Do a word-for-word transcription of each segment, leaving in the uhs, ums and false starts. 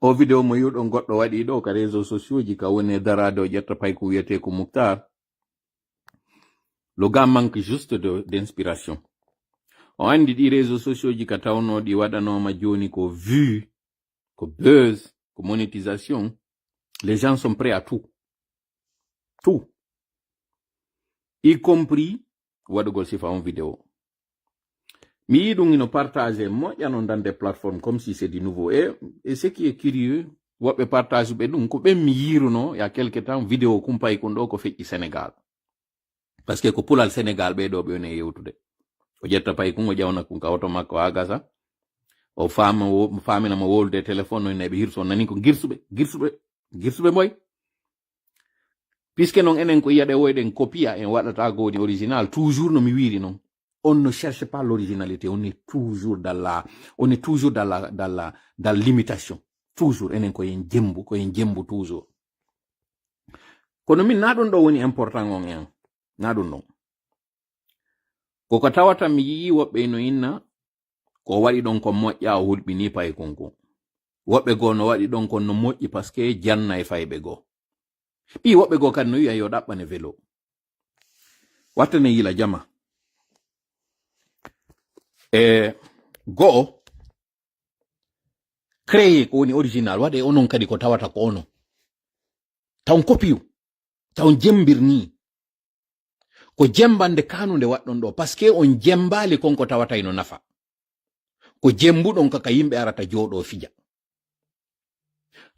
O video mo yi'uɗon goɗɗo waɗi ɗo ka réseaux sociaux ji, ka woni e daraade o ƴetta payku wi'etee ko Muktar. Le gars manque juste de, d'inspiration. O anndi ɗi réseaux sociaux ji ka tawnoo ɗi waɗanooma jooni ko vue, ko buzz, ko monétisation. Les gens sont prêts à tout. Tout. Y compris waɗugol sifa on video. Mi yii ɗum ino partage moƴƴa non dans des plateformes comme si c'est du nouveau. Et, et ce qui est curieux, woɓɓe partage ɓe ɗum, ko ɓen mi yiiruno, il y a quelque temps, video kumpay kun ɗo ko feƴƴi Sénégal. Parce que ko pulal Sénégal ɓe ɗo ɓe woni e yewtude. O ƴetta pay kun, o ƴawna kun ka hoto makko haa gasa. O faama wo-, faamina mo wowlude e téléphone, no ɓe hirso, nani ko girsuɓe, girsuɓe, girsuɓe mboy. Puisque non enen ko yiyaɗe woyɗen copie, en waɗata ko woni original, toujours no mi wiiri non. On ne cherche pas l'originalité, on est toujours dans la, on est toujours dans la, dans la, dans l'imitation. Toujours, enen ko en jembu, ko en jembu toujours. Kono min na ɗum ɗo woni important on en, na ɗum ɗon. Ko ko tawata mi yi'i woɓɓe no inna, ko waɗi ɗon ko moƴƴa o hulɓini pay kon kon. Woɓɓe goo no waɗi ɗon kon no moƴƴi parce que janna e fayɓe goo. Ɓii woɓɓe goo kadi no wi'a yo ɗaɓɓane velo. Wattane yila jama. E go'o, créé ko woni original, waɗe onon kadi ko tawata ko onon. Tawon kopiyu, tawon jembir ni. Ko jembande kanunde waɗɗon ɗoo, parce que on jembaali kon ko tawata hino nafa. Ko jembuɗon ka, ka yimɓe arata jooɗoo fija.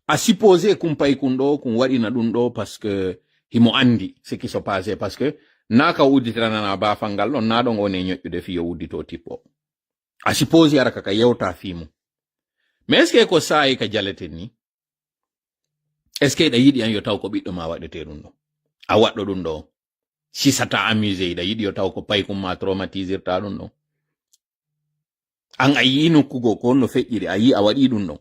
A supposé kun paykun ɗoo, kun waɗina ɗun ɗoo, parce que himo andi ce qui se passe, parce que naa ka o udditirana naa baafal ngal ɗon, naa ɗon o woni e ñoƴƴude fii yo uddito tippo. A supposé ara ka, ka yewta fii mun. Mais est-ce que ko saa'i ka jaleten ni? Est-ce que hiɗa yiɗi an yo taw ko ɓiɗɗo maa waɗetee ɗun ɗoo? A waɗɗo ɗun ɗoo. Si ça t'a amusé, hiɗa yiɗi yo taw ko paykun maa traumatisirta ɗun ɗoo. An a yi'i nokku goo ko honno feƴƴiri, a yi'i a waɗii ɗun ɗoo.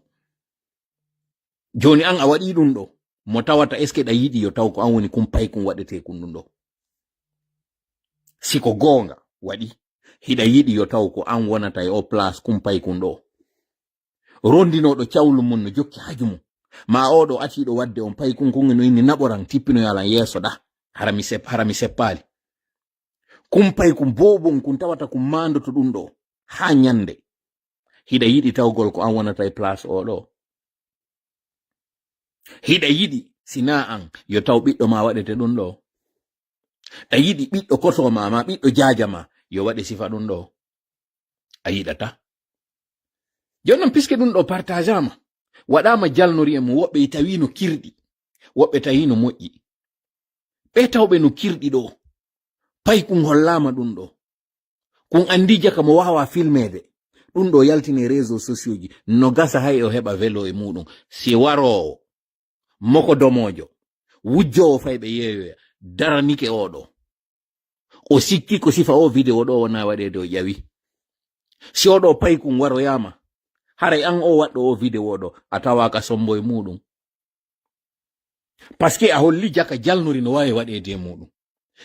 Jooni an a waɗii ɗun ɗoo. Mo tawata est-ce que hiɗa yiɗi yo taw ko an woni kun paykun waɗetee kun ɗun ɗoo? Si ko goonga waɗi, hiɗa yiɗi yo taw ko an wonata e o place kun paykun ɗoo. Rondinooɗo cawlu mun no jokki haju mun. Maa oo ɗoo atiiɗo waɗde on paykun kun no inni naɓoran tippinoyal an yeeso ɗaa. Hara mi sep-, hara mi seppaali. Kun paykun boobon kun tawata kun maandoto ɗun ɗoo. Haa ñande. Hiɗa yiɗi tawgol ko an wonata e place oo ɗoo. Hiɗa yiɗi, si naa an, yo taw ɓiɗɗo maa waɗete ɗun ɗoo. A yiɗi ɓiɗɗo koto maa, maa ɓiɗɗo jaaja maa, yo waɗe sifa ɗun ɗoo. A yiɗata. Jooni non, puisque ɗun ɗoo partageama, waɗaama jalnori e mun, woɓɓe tawi no kirɗi, woɓɓe tawi no moƴƴi. Ɓe tawɓe no kirɗi ɗoo. Paykun hollaama ɗun ɗoo. Kun andi jaka mo waawaa filmeede. Ɗun ɗoo yaltine réseaux sociaux ji. No gasa hay o heɓa velo e muuɗun. Si waroowo, moko domoojo, wujjoowo fay ɓe yeeyoya, daranike oo ɗoo. O sikki ko sifa oo video ɗoo wonaa waɗeede o ƴawi. Si oo ɗoo paykun waroyaama, haray an oo waɗɗo oo video ɗoo, a tawaaka sombo e muuɗun. Parce que a holli jaka jalnori no waawi waɗeede e muuɗun.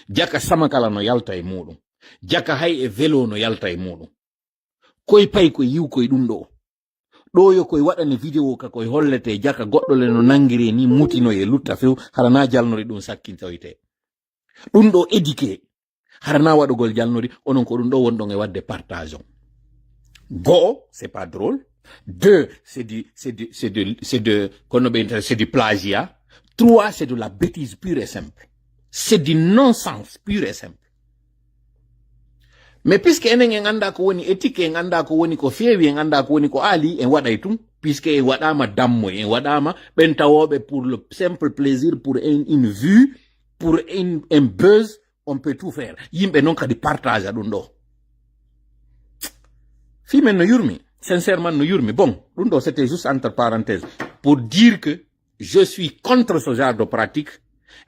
Jaka samakala no yalta e muuɗun. Jaka hay e velo no yalta e muuɗun. Koy pay koy yiw koy ɗun ɗoo. Ɗoo yo koy waɗane video ka koy hollete jaka goɗɗo le no nangiree ni mutinoye lutta few hara naa jalnori ɗun sakkintoyte. Ɗun ɗoo éduqué. Hara naa waɗugol jalnori, onon ko ɗun ɗoo wonɗon e waɗde partage on. Go'o, c'est pas drôle. Deux, c'est du, c'est du, c'est de, c'est de, kono ɓe inter-, c'est du plagiat. Trois, c'est de la bêtise pure et simple. C'est du non-sens pur et simple. Mais puisque enen en anndaa ko woni éthique, en anndaa ko woni ko feewi, en anndaa ko woni ko aali, en waɗay tun. Puisque en waɗaama dammoy, en waɗaama ɓen tawooɓe pour le simple plaisir, pour une, une vue, pour une, un buzz, on peut tout faire. Yimɓe non kadi partage ɗun ɗoo. Fii men no yurmi, sincèrement no yurmi. Bon, ɗun ɗoo, c'était juste entre parenthèses. Pour dire que je suis contre ce genre de pratique.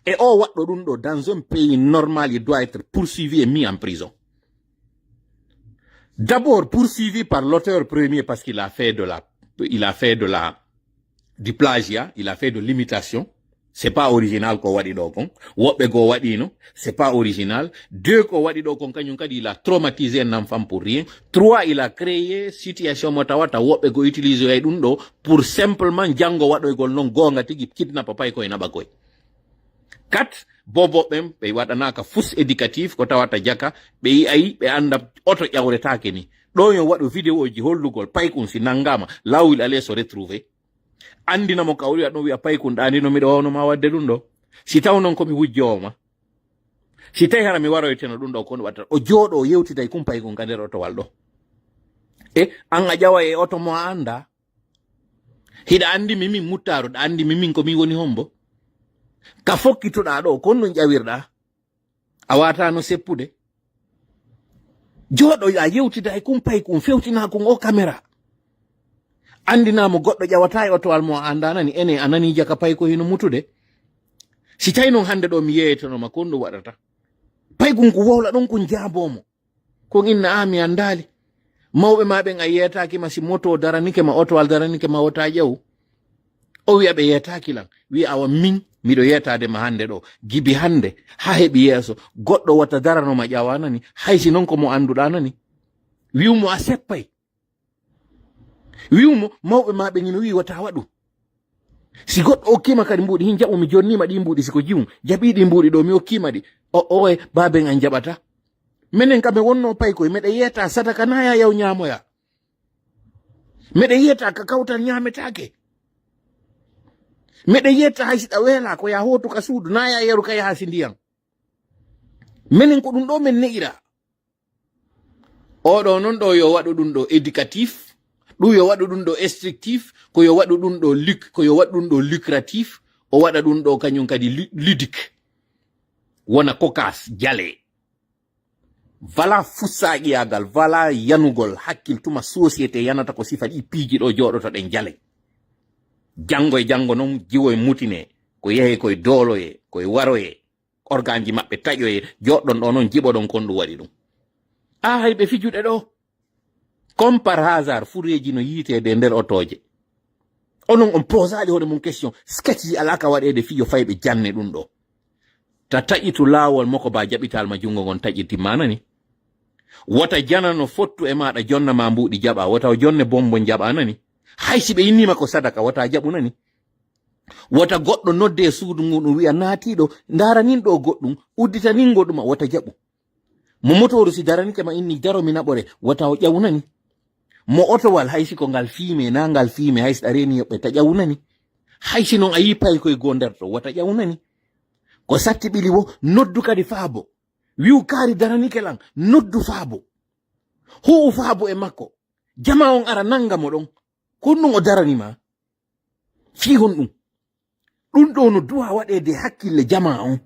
Et o waɗɗo ɗun ɗoo, dans un pays normal, il doit être poursuivi et mis en prison. D'abord poursuivi par l'auteur premier parce qu'il a fait de la, il a fait de la, du plagiat, il a fait de l'imitation. C'est pas original ko waɗi ɗoo kon. Woɓɓe goo waɗiino, c'est pas original. Deux, ko waɗi ɗoo kon kañun kadi, il a traumatisé un enfant pour rien. Trois, il a créé situation mo tawata woɓɓe goo utilisé ay ɗun ɗoo pour simplement janngo waɗoygol non goonga tigi kidnappa pay koy naɓa koy. Quatre, bobo ɓen ɓe waɗanaaka fus éducatif ko tawata jaka, ɓe yi'ay, ɓe annda oto ƴawretaake ni. Ɗoo yo waɗu vidéo ji hollugol paykun si nanngaama, là où il allait se retrouver. Anndina mo ka o wi'a ɗun wi'a paykun ɗaani no miɗo waawno ma waɗde ɗun ɗoo. Si taw non ko mi wujjoowo ma. Si tawi hara mi waroyteno ɗun ɗoo ko no waɗata. O jooɗoo yewtida e kun paykun ka nder otowal ɗoo. E an a ƴawa e oto mo a anndaa. Hiɗa anndi mi min muttaaru, ɗa anndi mi min ko min woni hombo. Ka fokkitoɗaa ɗoo, kon ɗun ƴawirɗaa. A waataano seppude. Jooɗo a yewtida e kun paykun fewtinaa kun o kamera. Anndinaa mo goɗɗo ƴawataa e otowal mo a anndaa nani, enen a nanii jaka payko hino mutude. Si tawi non hannde ɗoo mi yeeyeteno ma, kon ɗun waɗata. Paykun ko wowla ɗon kun jaaboo mo. Kon inna, "Aa, mi anndaali." Mawɓe maa ɓen a yeetaaki ma, si moto daranike ma, otowal daranike ma, wota ƴew. O wi'a ɓe yeetaaki lan. Wi'a awa min, miɗo yeetaade ma hannde ɗoo. Gibi hannde, haa heɓi yeeso. Goɗɗo wota darano ma ƴawa nani. Hay si non ko mo annduɗaa nani. Wi'u mo a seppay. Wi'u mo mawɓe maa ɓen ino wi'i wota waɗu. Si goɗɗo okkiima kadi mbuuɗi, hin jaɓu mi jonniima ɗii mbuuɗi si ko jiwum. Jaɓii ɗii mbuuɗi ɗoo, mi okkiima ɗi. O, oye, baaben an jaɓata. Menen kam e wonno paykoy, meɗen yeeta sadaka naa yaa yaw ñaamoya. Meɗen yeeta ka kawtal ñaametaake. Meɗen yeeta hay si ɗa weelaa ko yaa hootu ka suudu, naa yaa yaru ka yaha si ndiyan. Menen ko ɗun ɗoo men ne'ira. Oɗo non ɗoo yo waɗu ɗun ɗoo éducatif, ɗun yo waɗu ɗun ɗoo instructif, ko yo waɗu ɗun ɗoo luc-, ko yo waɗu ɗun ɗoo lucratif, o waɗa ɗun ɗoo kañun kadi lu-, ludique. Wona cocasse, jale. Voilà fussaaqiyagal, voilà yanugol hakkil tuma société yanata ko sifa ɗi piiji ɗoo jooɗotoɗen jale. Janngo e janngo non jiwo e mutine, ko yehe koye dooloye, koye waroye. Organji maɓɓe taƴoye, joɗɗon ɗo non, jiɓoɗon kon ɗum waɗi ɗum. Aa, hay ɓe fijuɗe ɗo. Comme par hasard, fureeji no yiiteede e nder otooje. Onon on posaali hoore mum question, sketch ji alaa ka waɗeede fijo fay ɓe janne ɗum ɗo. Ta taƴitu laawol moko ba jaɓital ma junngo ngon taƴitimma nani. Wota jana no fottu e maaɗa jonna ma mbuuɗi jaɓa, wota o jonne bonbon jaɓa nani. Hay si ɓe innima ko sadaka, wota jaɓu nani. Wota goɗɗo nodde e suudu ngun, ɗum wi'a, "Naatiiɗo, ndaaranin ɗo goɗɗum, udditanin goɗɗum," wota jaɓu. Mo motooru si daranike ma inni, "Daro mi naɓore," wota o ƴawu nani. Mo otowal, hay si ko ngal fiime, na ngal fiime, hay si ɗa reeni yoɓɓe, ta ƴawu nani. Hay si non a yii paykoy goo nder to, wota ƴawu nani. Ko satti ɓili wo, noddu kadi faabo. Wi'u, "Kaari daranike lan," noddu faabo. Hu'u faabo e makko. Jamaa on ara nanga mo ɗon. Ko honɗum o darani ma? Fii honɗum? Ɗum ɗoo no duwaa waɗeede hakkille jamaa on.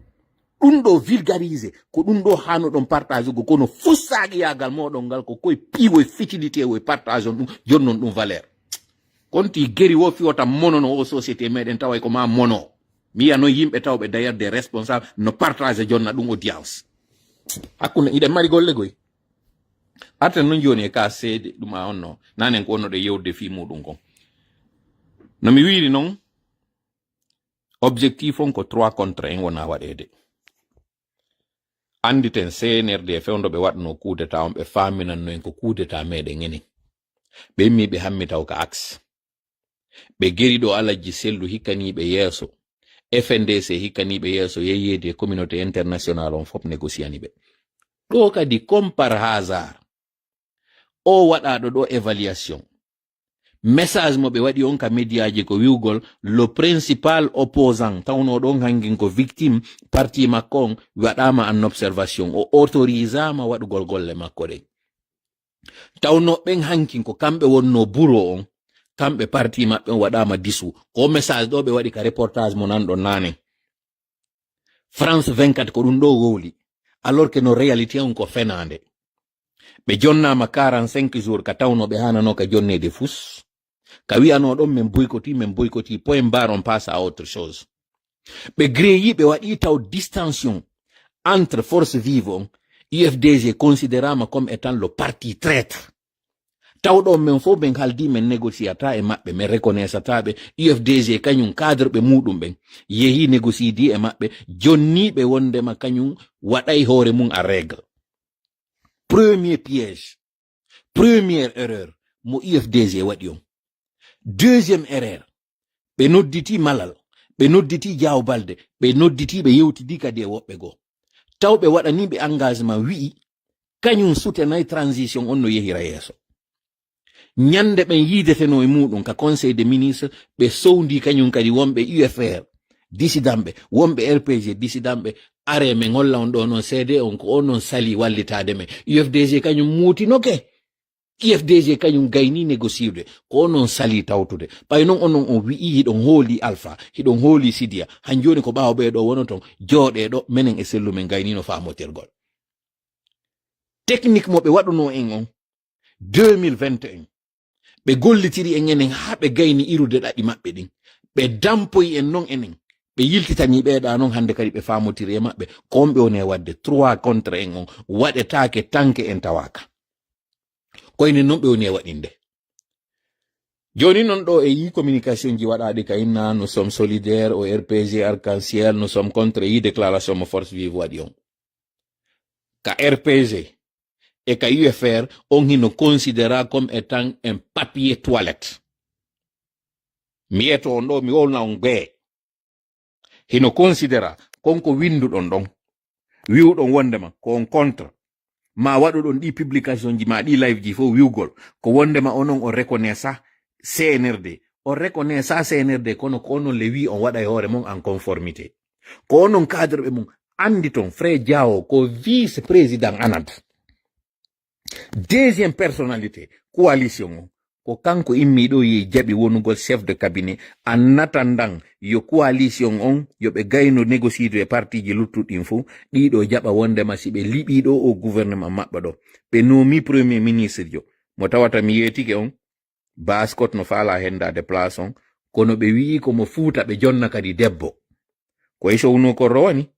Ɗum ɗoo vulgarisé, ko ɗum ɗoo hanuɗon partage go, kono fussaaqiyaagal mooɗon ngal ko koye piiwo e fitilité o e partage on ɗum, jonnon ɗum valeur. Konti geri wo fiwata monono o société meɗen tawa ko ma mono. Mi yi'a non yimɓe tawɓe d'ailleurs des responsables no partage jonna ɗum audience. Hakkunde, hiɗen mari golle goy. Arten non jooni e ka seede ɗum a on no. Nanen ko wonno ɗe yewde fii muɗum kon. No mi wiiri non, objectif on ko trois contre un wona waɗeede. Anditen C N R D fewndo ɓe waɗno coup d'état on, ɓe faaminanno en ko coup d'état meɗen enen. Ɓe immi ɓe hammi taw ka axe. Ɓe geri ɗo Alajji Sellu hikkaniiɓe yeeso. F N D C hikkaniiɓe yeeso, yeeyeede e communauté international on fof négociani ɓe. Ɗo kadi, comme par hasard, o waɗaaɗo ɗo évaluation. Message mo ɓe waɗi on ka médiaji ko wi'ugol, le principal opposant, tawno ɗon hankin ko victime, parti makko on waɗaama en observation. O autorisaama waɗugol golle makko ɗen. Tawno ɓen hankin ko kamɓe wonno bureau on, kamɓe parti maɓɓe on waɗaama dissous. Ko message ɗo ɓe waɗi ka reportage mo nanɗon naane. France vingt-quatre ko ɗum ɗo wowli. Alors que no réalité on ko fenaande. Ɓe jonnaama quarante-cinq jours ka tawno ɓe haanano ka jonneede fus. Ka wi'ano ɗon men boycottii, men boycottii, point barre, on passe à autre chose. Ɓe gréyi, ɓe waɗi taw distension entre force vive on, U F D G considérama comme étant le parti traître. Taw ɗon men fof men haldi men négociata e maɓɓe, men reconnaissata ɓe, U F D G kañum cadre ɓe muɗum ɓen yehi négociidi e maɓɓe, jonni ɓe wondema kañum waɗay hoore mum à règle. Premier piège, première erreur mo U F D G waɗi on. Deuxième erreur, ɓe nodditi Malal, ɓe nodditi Diao Baldé, ɓe nodditi, ɓe yewtidi kadi e woɓɓe goo. Taw ɓe waɗani ɓe engagement wi'i, kañum soutenay transition on no yehira yeeso. Ñande ɓen yiideteno e muɗum ka Conseil des ministres, ɓe sowndi kañum kadi wonɓe U F R disidanɓe, wonɓe R P G disidanɓe, are men holla on ɗo non C D on ko on non sali wallitaade men. U F D G kañum muutinoke. U F D G kañum gayni négociirde, ko onon sali tawtude. Ɓay non onon on wi'i hiɗon hooli Alpha, hiɗon hooli Sidiya, han jooni ko ɓaawo ɓee ɗo wonoton, jooɗee ɗo, menen e sellu men gaynino faamotirgol. Technique mo ɓe waɗunoo en on, deux mille vingt et un, ɓe gollitiri en enen haa ɓe gayni irude ɗaɗi maɓɓe ɗin. Ɓe dampoyi en non enen, ɓe yiltitanii ɓee ɗa non hannde kadi ɓe faamotiri e maɓɓe, ko on ɓe woni e waɗde trois contre un on, waɗetaake tanke en tawaaka. Ko enen non ɓe woni e waɗinde. Jooni non ɗo e yii communication ji waɗaaɗi ka inna, nous sommes solidaires, o R P G, Arc-en-Ciel, nous sommes contre, yii déclaration mo Force Vive waɗi on. Ka R P G e ka U F R, on hino considéra comme étant un papier toilette. Mi yeto on ɗo, mi wowna on bee. Hino considéra kon ko winnduɗon ɗon, wi'uɗon wondema ko on contre, ma waɗuɗon ɗi publication ji ma ɗi live ji fof wi'ugol ko wondema onon on reconnaissa C N R D, on reconnaissa C N R D, kono ko onon le wi'i on waɗa e hoore mon en conformité, ko onon cadre ɓe mum. anndi ton, Frère Diao ko vice-président ANAD. Deuxième personnalité coalition on, ko kanko immii ɗoo yehi jaɓi wonugol chef de cabinet. En attendant, yo coalition on, yo ɓe gayno négocier e partiiji luttuɗi ɗin fow, ɗii ɗoo jaɓa wonndema si ɓe liɓii ɗoo oo gouvernement maɓɓe ɗoo, ɓe noomii premier ministrejo, mo tawata mi yeetike on, Baa Scott no faalaa henndaade place on, kono ɓe wi'i ko mo Fuuta, ɓe jonna kadi debbo. Ko e Sowno Korro woni?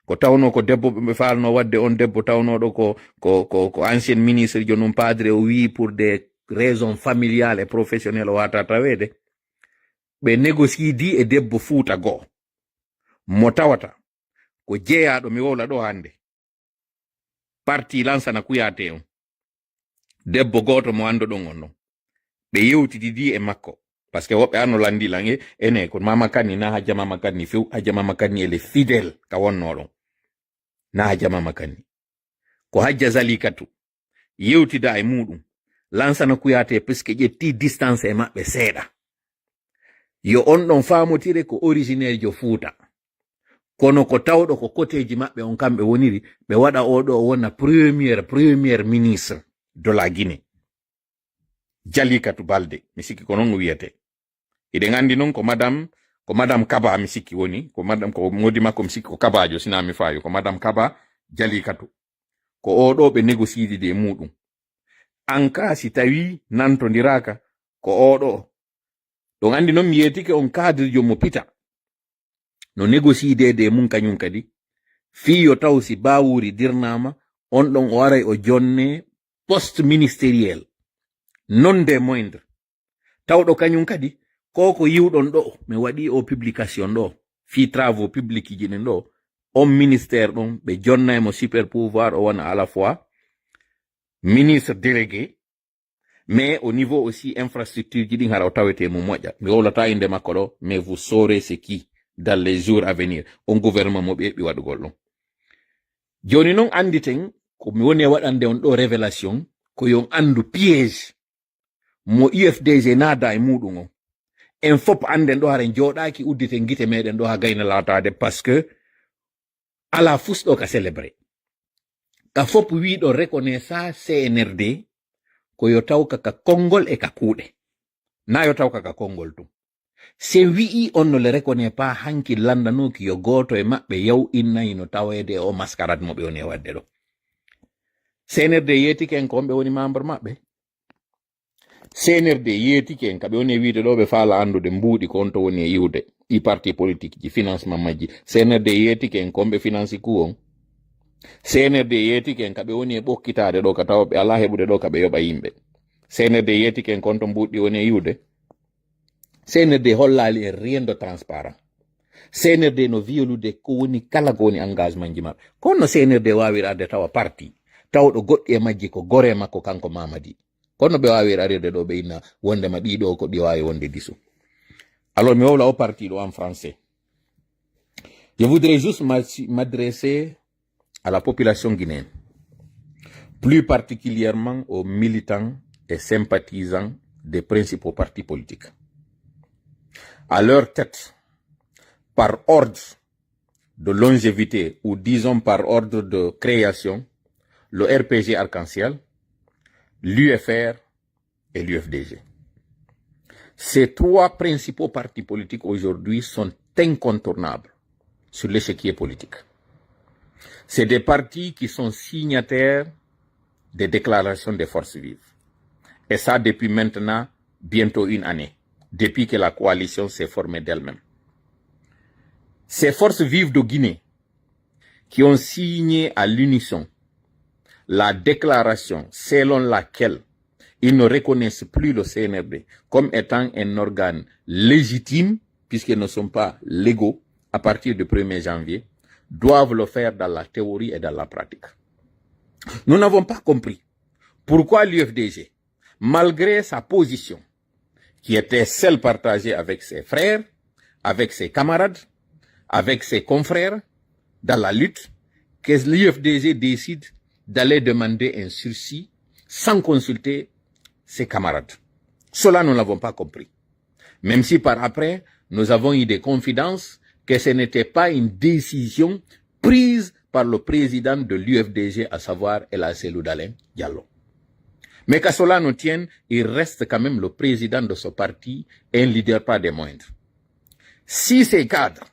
Ko tawnoo ko debbo ɓe ɓe faalnoo waɗde, on debbo tawnooɗo ko, ko, ko, ko ancien ministrejo, non padre, o wi'i pour des raisons familiales et professionnelles o waawataa taweede. Ɓe négociidi e debbo Fuuta goo, mo tawata ko jeyaaɗo, mi wowla ɗoo hannde, parti Lansana Kouyaté on. Debbo gooto mo annduɗon on ɗon. Ɓe yewtididi e makko. Parce que woɓɓe ano lanndi lan e, ene, ko Mama Kanni, na Hajja Mama Kanni few, Hajja Mama Kanni, elle est fidèle ka wonnoo ɗon. Na Hajja Mama Kanni. Ko Hajja Zalikatu. Yewtida e muɗum. Lansana Kouyaté, parce que ƴetti distance e maɓɓe seeɗa. Yo on ɗon faamotire ko originaire jo Fuuta. Kono ko tawɗo ko koteeji maɓɓe on kamɓe woniri, ɓe waɗa oo ɗoo wona premier, premier ministre de la Guinée. Jalikatu Balde, mi sikki ko non o wiyete. Hiɗen anndi non ko madame, ko madame Kaba mi sikki woni, ko madame, ko modi makko mi sikki ko Kabaajo, sina mi faayo, ko madame Kaba Jalikatu. Ko oo ɗoo ɓe négociidi e muɗum. An kaa si tawii nantondiraaka, ko oo ɗoo. Ɗon anndi non mi yeetike on cadre jo mo Pita. No négocier de mun kañum kadi. Fii yo taw si Baawuri dirnaama, on ɗon o aray o jonne poste ministériel. Non des moindres. Tawɗo kañum kadi, ko ko yiwɗon ɗoo, mi waɗi o publication ɗoo, fii travaux publics ji ɗin ɗoo, on ministère ɗon, ɓe jonna e mo super pouvoir, o wona à la fois ministre délégué, mais au niveau aussi infrastructure ji ɗin hara o tawete mo moƴƴa. Mi wowlata innde makko ɗoo, mais vous saurez c'est qui dans les jours à venir. On gouvernement mo ɓe eɓɓi waɗugol ɗon. Jooni non annditen, ko mi woni e waɗande on ɗoo révélation, ko yo on anndu piège mo U F D G naada e muɗum on. En fop annden ɗoo haren jooɗaaki udditen gite meɗen ɗoo haa gayna laataade, parce que alaa fus ɗoo ka célébrer. Ka fop wiiɗo reconnaissant C N R D, ko yo taw ka ka konngol e ka kuuɗe. Na yo taw ka ka konngol tun. Se wi'i on no le reconnaît pas, hanki lanndanoki yo gooto e maɓɓe yaw inna hino taweede e o mascarade mo ɓe woni e waɗde ɗoo. C N R D yeetike en ko on ɓe woni membre maɓɓe. C N R D yeetike en ka ɓe woni e wiide ɗoo ɓe faala anndude mbuuɗi ko on to woni e iwde ɗi parti politique ji financement majji. C N R D yeetike en ko on ɓe financi ku on. C N R D yeetike en ka ɓe woni e ɓokkitaade ɗoo ka tawa ɓe alaa heɓude ɗoo ka ɓe yoɓa yimɓe. C N R D yeetike en ko on to mbuuɗi woni e iwde. C N R D hollaali en rien de transparent. C N R D no violude ko woni kala ko woni engagement ji maɓɓe. Kono no C N R D waawiri arde tawa parti, tawɗo goɗɗi e majji ko gore makko kanko Mamadi. Kono ɓe waawiri arde ɗoo ɓe inna wondema ɗii ɗoo ko ɗi waawi wonde diso. Alors mi wowla o parti ɗoo en français. Je voudrais juste m'a-, m'adresser à la population guinéenne, plus particulièrement aux militants et sympathisants des principaux partis politiques. À leur tête, par ordre de longévité ou disons par ordre de création, le R P G Arc-en-Ciel, l'U F R et l'U F D G. Ces trois principaux partis politiques aujourd'hui sont incontournables sur l'échiquier politique. C'est des partis qui sont signataires des déclarations des forces vives. Et ça depuis maintenant bientôt une année, depuis que la coalition s'est formée d'elle-même. Ces forces vives de Guinée qui ont signé à l'unisson la déclaration selon laquelle ils ne reconnaissent plus le C N R D comme étant un organe légitime, puisqu'ils ne sont pas légaux à partir du premier janvier, doivent le faire dans la théorie et dans la pratique. Nous n'avons pas compris pourquoi l'U F D G, malgré sa position, qui était celle partagée avec ses frères, avec ses camarades, avec ses confrères dans la lutte, que l'U F D G décide d'aller demander un sursis sans consulter ses camarades. Cela, nous ne l'avons pas compris. Même si par après, nous avons eu des confidences que ce n'était pas une décision prise par le président de l'U F D G, à savoir El Hadj Cellou Dalein Diallo. Mais qu'à cela ne tienne, il reste quand même le président de ce parti et un leader pas des moindres. Si ces cadres,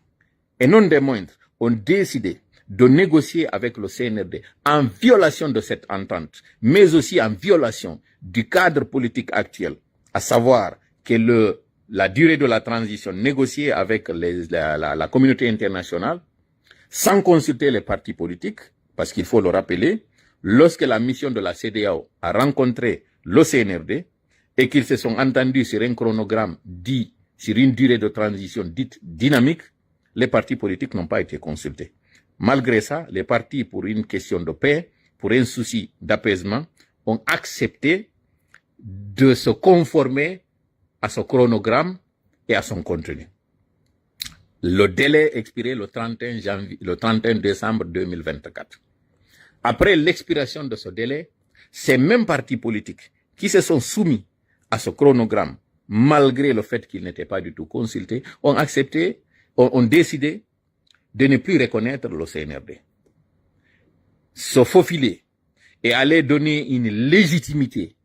et non des moindres, ont décidé de négocier avec le C N R D en violation de cette entente, mais aussi en violation du cadre politique actuel, à savoir que le, la durée de la transition négociée avec les, la, la, la communauté internationale, sans consulter les partis politiques, parce qu'il faut le rappeler, lorsque la mission de la C D A O a rencontré le C N R D et qu'ils se sont entendus sur un chronogramme dit, sur une durée de transition dite dynamique, les partis politiques n'ont pas été consultés. Malgré ça, les partis, pour une question de paix, pour un souci d'apaisement, ont accepté de se conformer à ce chronogramme et à son contenu. Le délai expirait le trente et un janvier, le trente et un décembre deux mille vingt-quatre. Après l'expiration de ce délai, ces mêmes partis politiques qui se sont soumis à ce chronogramme, malgré le fait qu'ils n'étaient pas du tout consultés, ont accepté, ont, ont décidé de ne plus reconnaître le C N R D. Se faufiler et aller donner une légitimité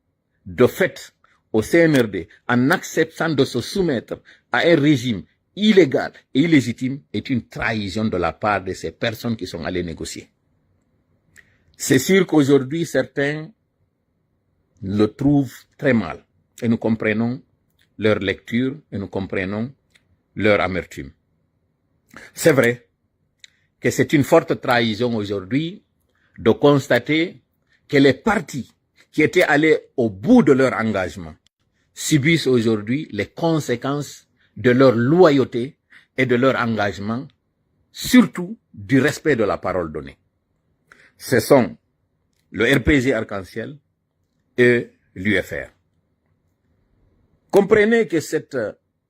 de fait au C N R D en acceptant de se soumettre à un régime illégal et illégitime est une trahison de la part de ces personnes qui sont allées négocier. C'est sûr qu'aujourd'hui, certains le trouvent très mal et nous comprenons leur lecture et nous comprenons leur amertume. C'est vrai que c'est une forte trahison aujourd'hui de constater que les partis qui étaient allés au bout de leur engagement subissent aujourd'hui les conséquences de leur loyauté et de leur engagement, surtout du respect de la parole donnée. Ce sont le R P G Arc-en-Ciel et l'U F R. Comprenez que cette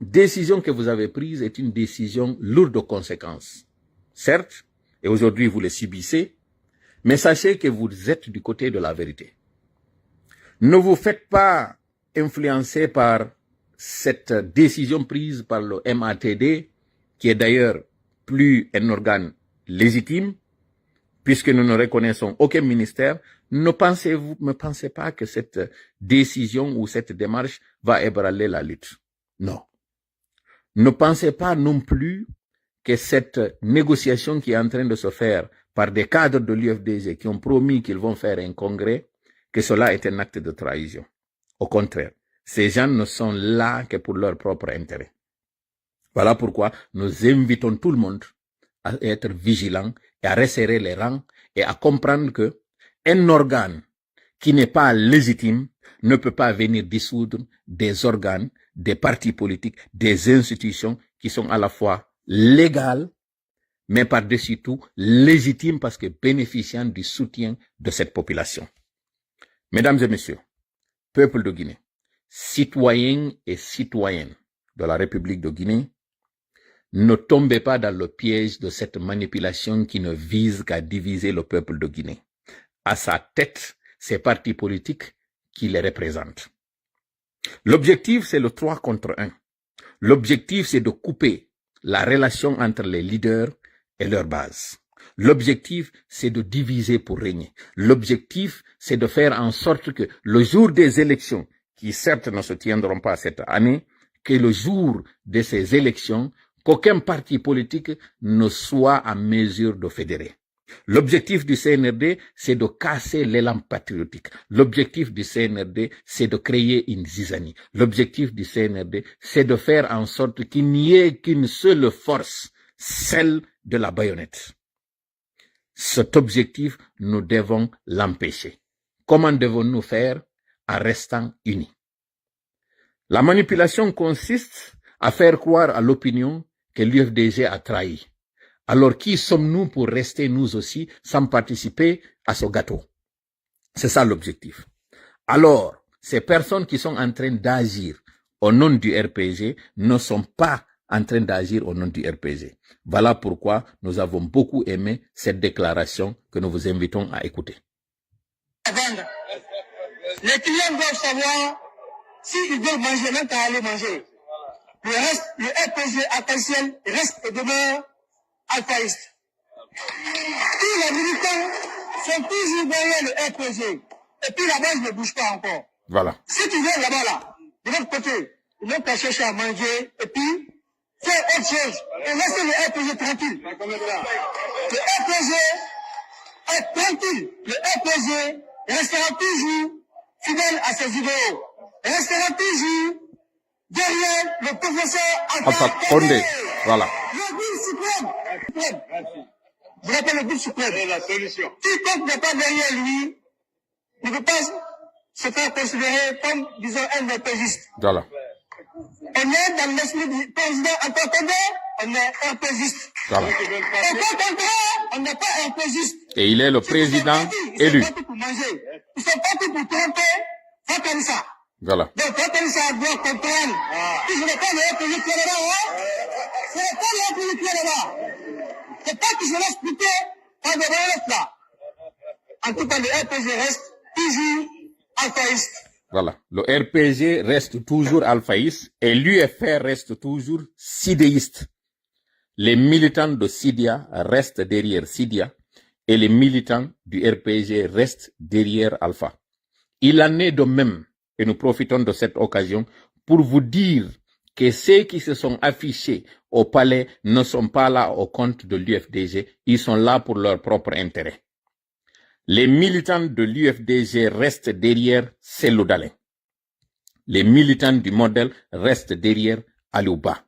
décision que vous avez prise est une décision lourde de conséquences. Certes, et aujourd'hui vous les subissez, mais sachez que vous êtes du côté de la vérité. Ne vous faites pas influencer par cette décision prise par le M A T D, qui est d'ailleurs plus un organe légitime, puisque nous ne reconnaissons aucun ministère. Ne pensez-vous, ne pensez pas que cette décision ou cette démarche va ébranler la lutte. Non. Ne pensez pas non plus que cette négociation qui est en train de se faire par des cadres de l'U F D G qui ont promis qu'ils vont faire un congrès, que cela est un acte de trahison. Au contraire, ces gens ne sont là que pour leur propre intérêt. Voilà pourquoi nous invitons tout le monde à être vigilant et à resserrer les rangs et à comprendre que un organe qui n'est pas légitime ne peut pas venir dissoudre des organes, des partis politiques, des institutions qui sont à la fois légales, mais par-dessus tout légitimes parce que bénéficiant du soutien de cette population. Mesdames et messieurs, peuple de Guinée, citoyens et citoyennes de la République de Guinée, ne tombez pas dans le piège de cette manipulation qui ne vise qu'à diviser le peuple de Guinée. À sa tête, ces partis politiques qui les représentent. L'objectif, c'est le trois contre un. L'objectif, c'est de couper la relation entre les leaders et leur base. L'objectif, c'est de diviser pour régner. L'objectif, c'est de faire en sorte que le jour des élections, qui certes ne se tiendront pas cette année, que le jour de ces élections, qu'aucun parti politique ne soit en mesure de fédérer. L'objectif du C N R D, c'est de casser l'élan patriotique. L'objectif du C N R D, c'est de créer une zizanie. L'objectif du C N R D, c'est de faire en sorte qu'il n'y ait qu'une seule force, celle de la baïonnette. Cet objectif, nous devons l'empêcher. Comment devons-nous faire ? En restant unis. La manipulation consiste à faire croire à l'opinion que l'U F D G a trahi. Alors qui sommes-nous pour rester nous aussi sans participer à ce gâteau ? C'est ça l'objectif. Alors, ces personnes qui sont en train d'agir au nom du R P G ne sont pas en train d'agir au nom du R P G. Voilà pourquoi nous avons beaucoup aimé cette déclaration que nous vous invitons à écouter. Vendre. Les clients doivent savoir s'ils veulent manger, même quand aller manger. Le reste, le R P G Arc-en-Ciel reste et demeure altruiste. Tous les militants sont toujours derrière le R P G. Et puis la base ne bouge pas encore. Voilà. Si tu viens là-bas, là, de l'autre côté, ils n'ont qu'à chercher à manger et puis faire autre chose. Et laisser le R P G tranquille. Le R P G est tranquille. Le R P G restera toujours fidèle à ses idéaux. Restera toujours derrière le professeur Alpha Condé. Voilà. Le guide suprême. Je l'appelle le guide suprême. Et la solution. Quiconque n'est pas derrière lui ne peut pas se faire considérer comme, disons, un R P Giste. Voilà. On est dans l'esprit du président Alpha Condé, on est R P Giste. Voilà. Et quand on prend, on n'est pas R P Giste. Et il est le président élu. Ils sont partis pour manger. Ils sont partis pour tromper Fakansa. Voilà. Donc, quand on s'en doit comprendre, si je n'ai pas le R P G qui est là-bas, hein, c'est pas le R P G qui est là-bas. C'est pas que je laisse quitter par des malhonnêtes là. En tout cas, le R P G reste toujours alphaïste. Voilà. Le R P G reste toujours alphaïste et l'U F R reste toujours sidéiste. Les militants de Sidia restent derrière Sidia et les militants du R P G restent derrière Alpha. Il en est de même, et nous profitons de cette occasion pour vous dire que ceux qui se sont affichés au palais ne sont pas là au compte de l'U F D G, ils sont là pour leur propre intérêt. Les militants de l'U F D G restent derrière Cellou Dalein. Les militants du modèle restent derrière Aliou Ba.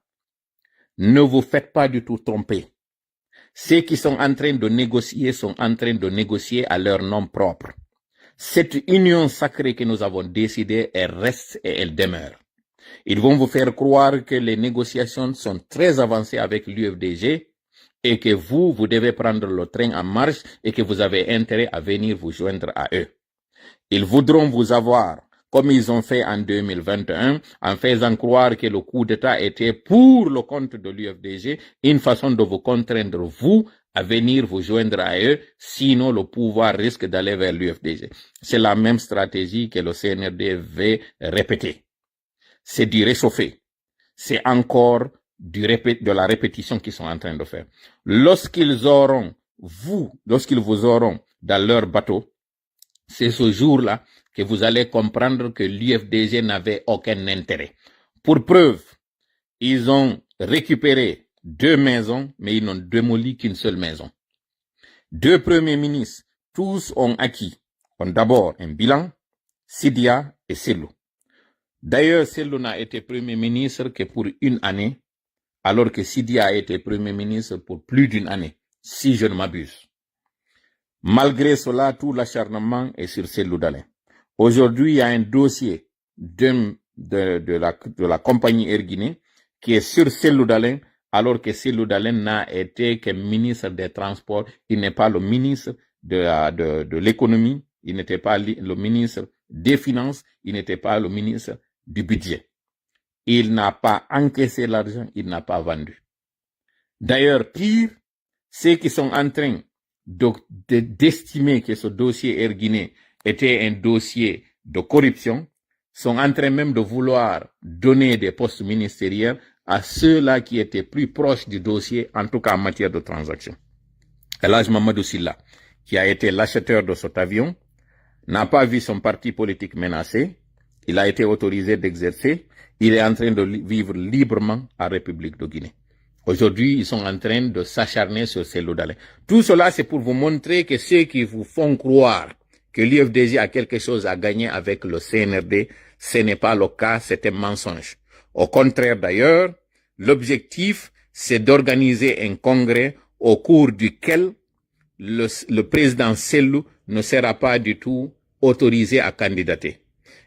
Ne vous faites pas du tout tromper. Ceux qui sont en train de négocier sont en train de négocier à leur nom propre. Cette union sacrée que nous avons décidée, elle reste et elle demeure. Ils vont vous faire croire que les négociations sont très avancées avec l'U F D G et que vous, vous devez prendre le train en marche et que vous avez intérêt à venir vous joindre à eux. Ils voudront vous avoir, comme ils ont fait en deux mille vingt et un, en faisant croire que le coup d'État était pour le compte de l'U F D G, une façon de vous contraindre, vous, à venir vous joindre à eux, sinon le pouvoir risque d'aller vers l'U F D G. C'est la même stratégie que le C N R D veut répéter. C'est du réchauffé. C'est encore du répé-, de la répétition qu'ils sont en train de faire. Lorsqu'ils auront, vous, lorsqu'ils vous auront dans leur bateau, c'est ce jour-là que vous allez comprendre que l'U F D G n'avait aucun intérêt. Pour preuve, ils ont récupéré deux maisons, mais ils n'ont démoli qu'une seule maison. Deux premiers ministres, tous ont acquis, ont d'abord un bilan, Sidia et Cellou. D'ailleurs, Cellou n'a été premier ministre que pour une année, alors que Sidia a été premier ministre pour plus d'une année, si je ne m'abuse. Malgré cela, tout l'acharnement est sur Cellou Dalein. Aujourd'hui, il y a un dossier de, de, de la, de la compagnie Air Guinée qui est sur Cellou Dalein, alors que Cellou Dalein n'a été que ministre des Transports. Il n'est pas le ministre de la, de, de l'économie, il n'était pas li-, le ministre des finances, il n'était pas le ministre du budget. Il n'a pas encaissé l'argent, il n'a pas vendu. D'ailleurs, pire, ceux qui sont en train de, de, d'estimer que ce dossier Air Guinée était un dossier de corruption sont en train même de vouloir donner des postes ministériels à ceux-là qui étaient plus proches du dossier, en tout cas en matière de transaction. El Hadj Mamadou Silla, qui a été l'acheteur de cet avion, n'a pas vu son parti politique menacé. Il a été autorisé d'exercer. Il est en train de li-, vivre librement en République de Guinée. Aujourd'hui, ils sont en train de s'acharner sur Cellou Dalein. Tout cela, c'est pour vous montrer que ceux qui vous font croire que l'U F D G a quelque chose à gagner avec le C N R D, ce n'est pas le cas, c'est un mensonge. Au contraire, d'ailleurs, l'objectif, c'est d'organiser un congrès au cours duquel le, le président Cellou ne sera pas du tout autorisé à candidater.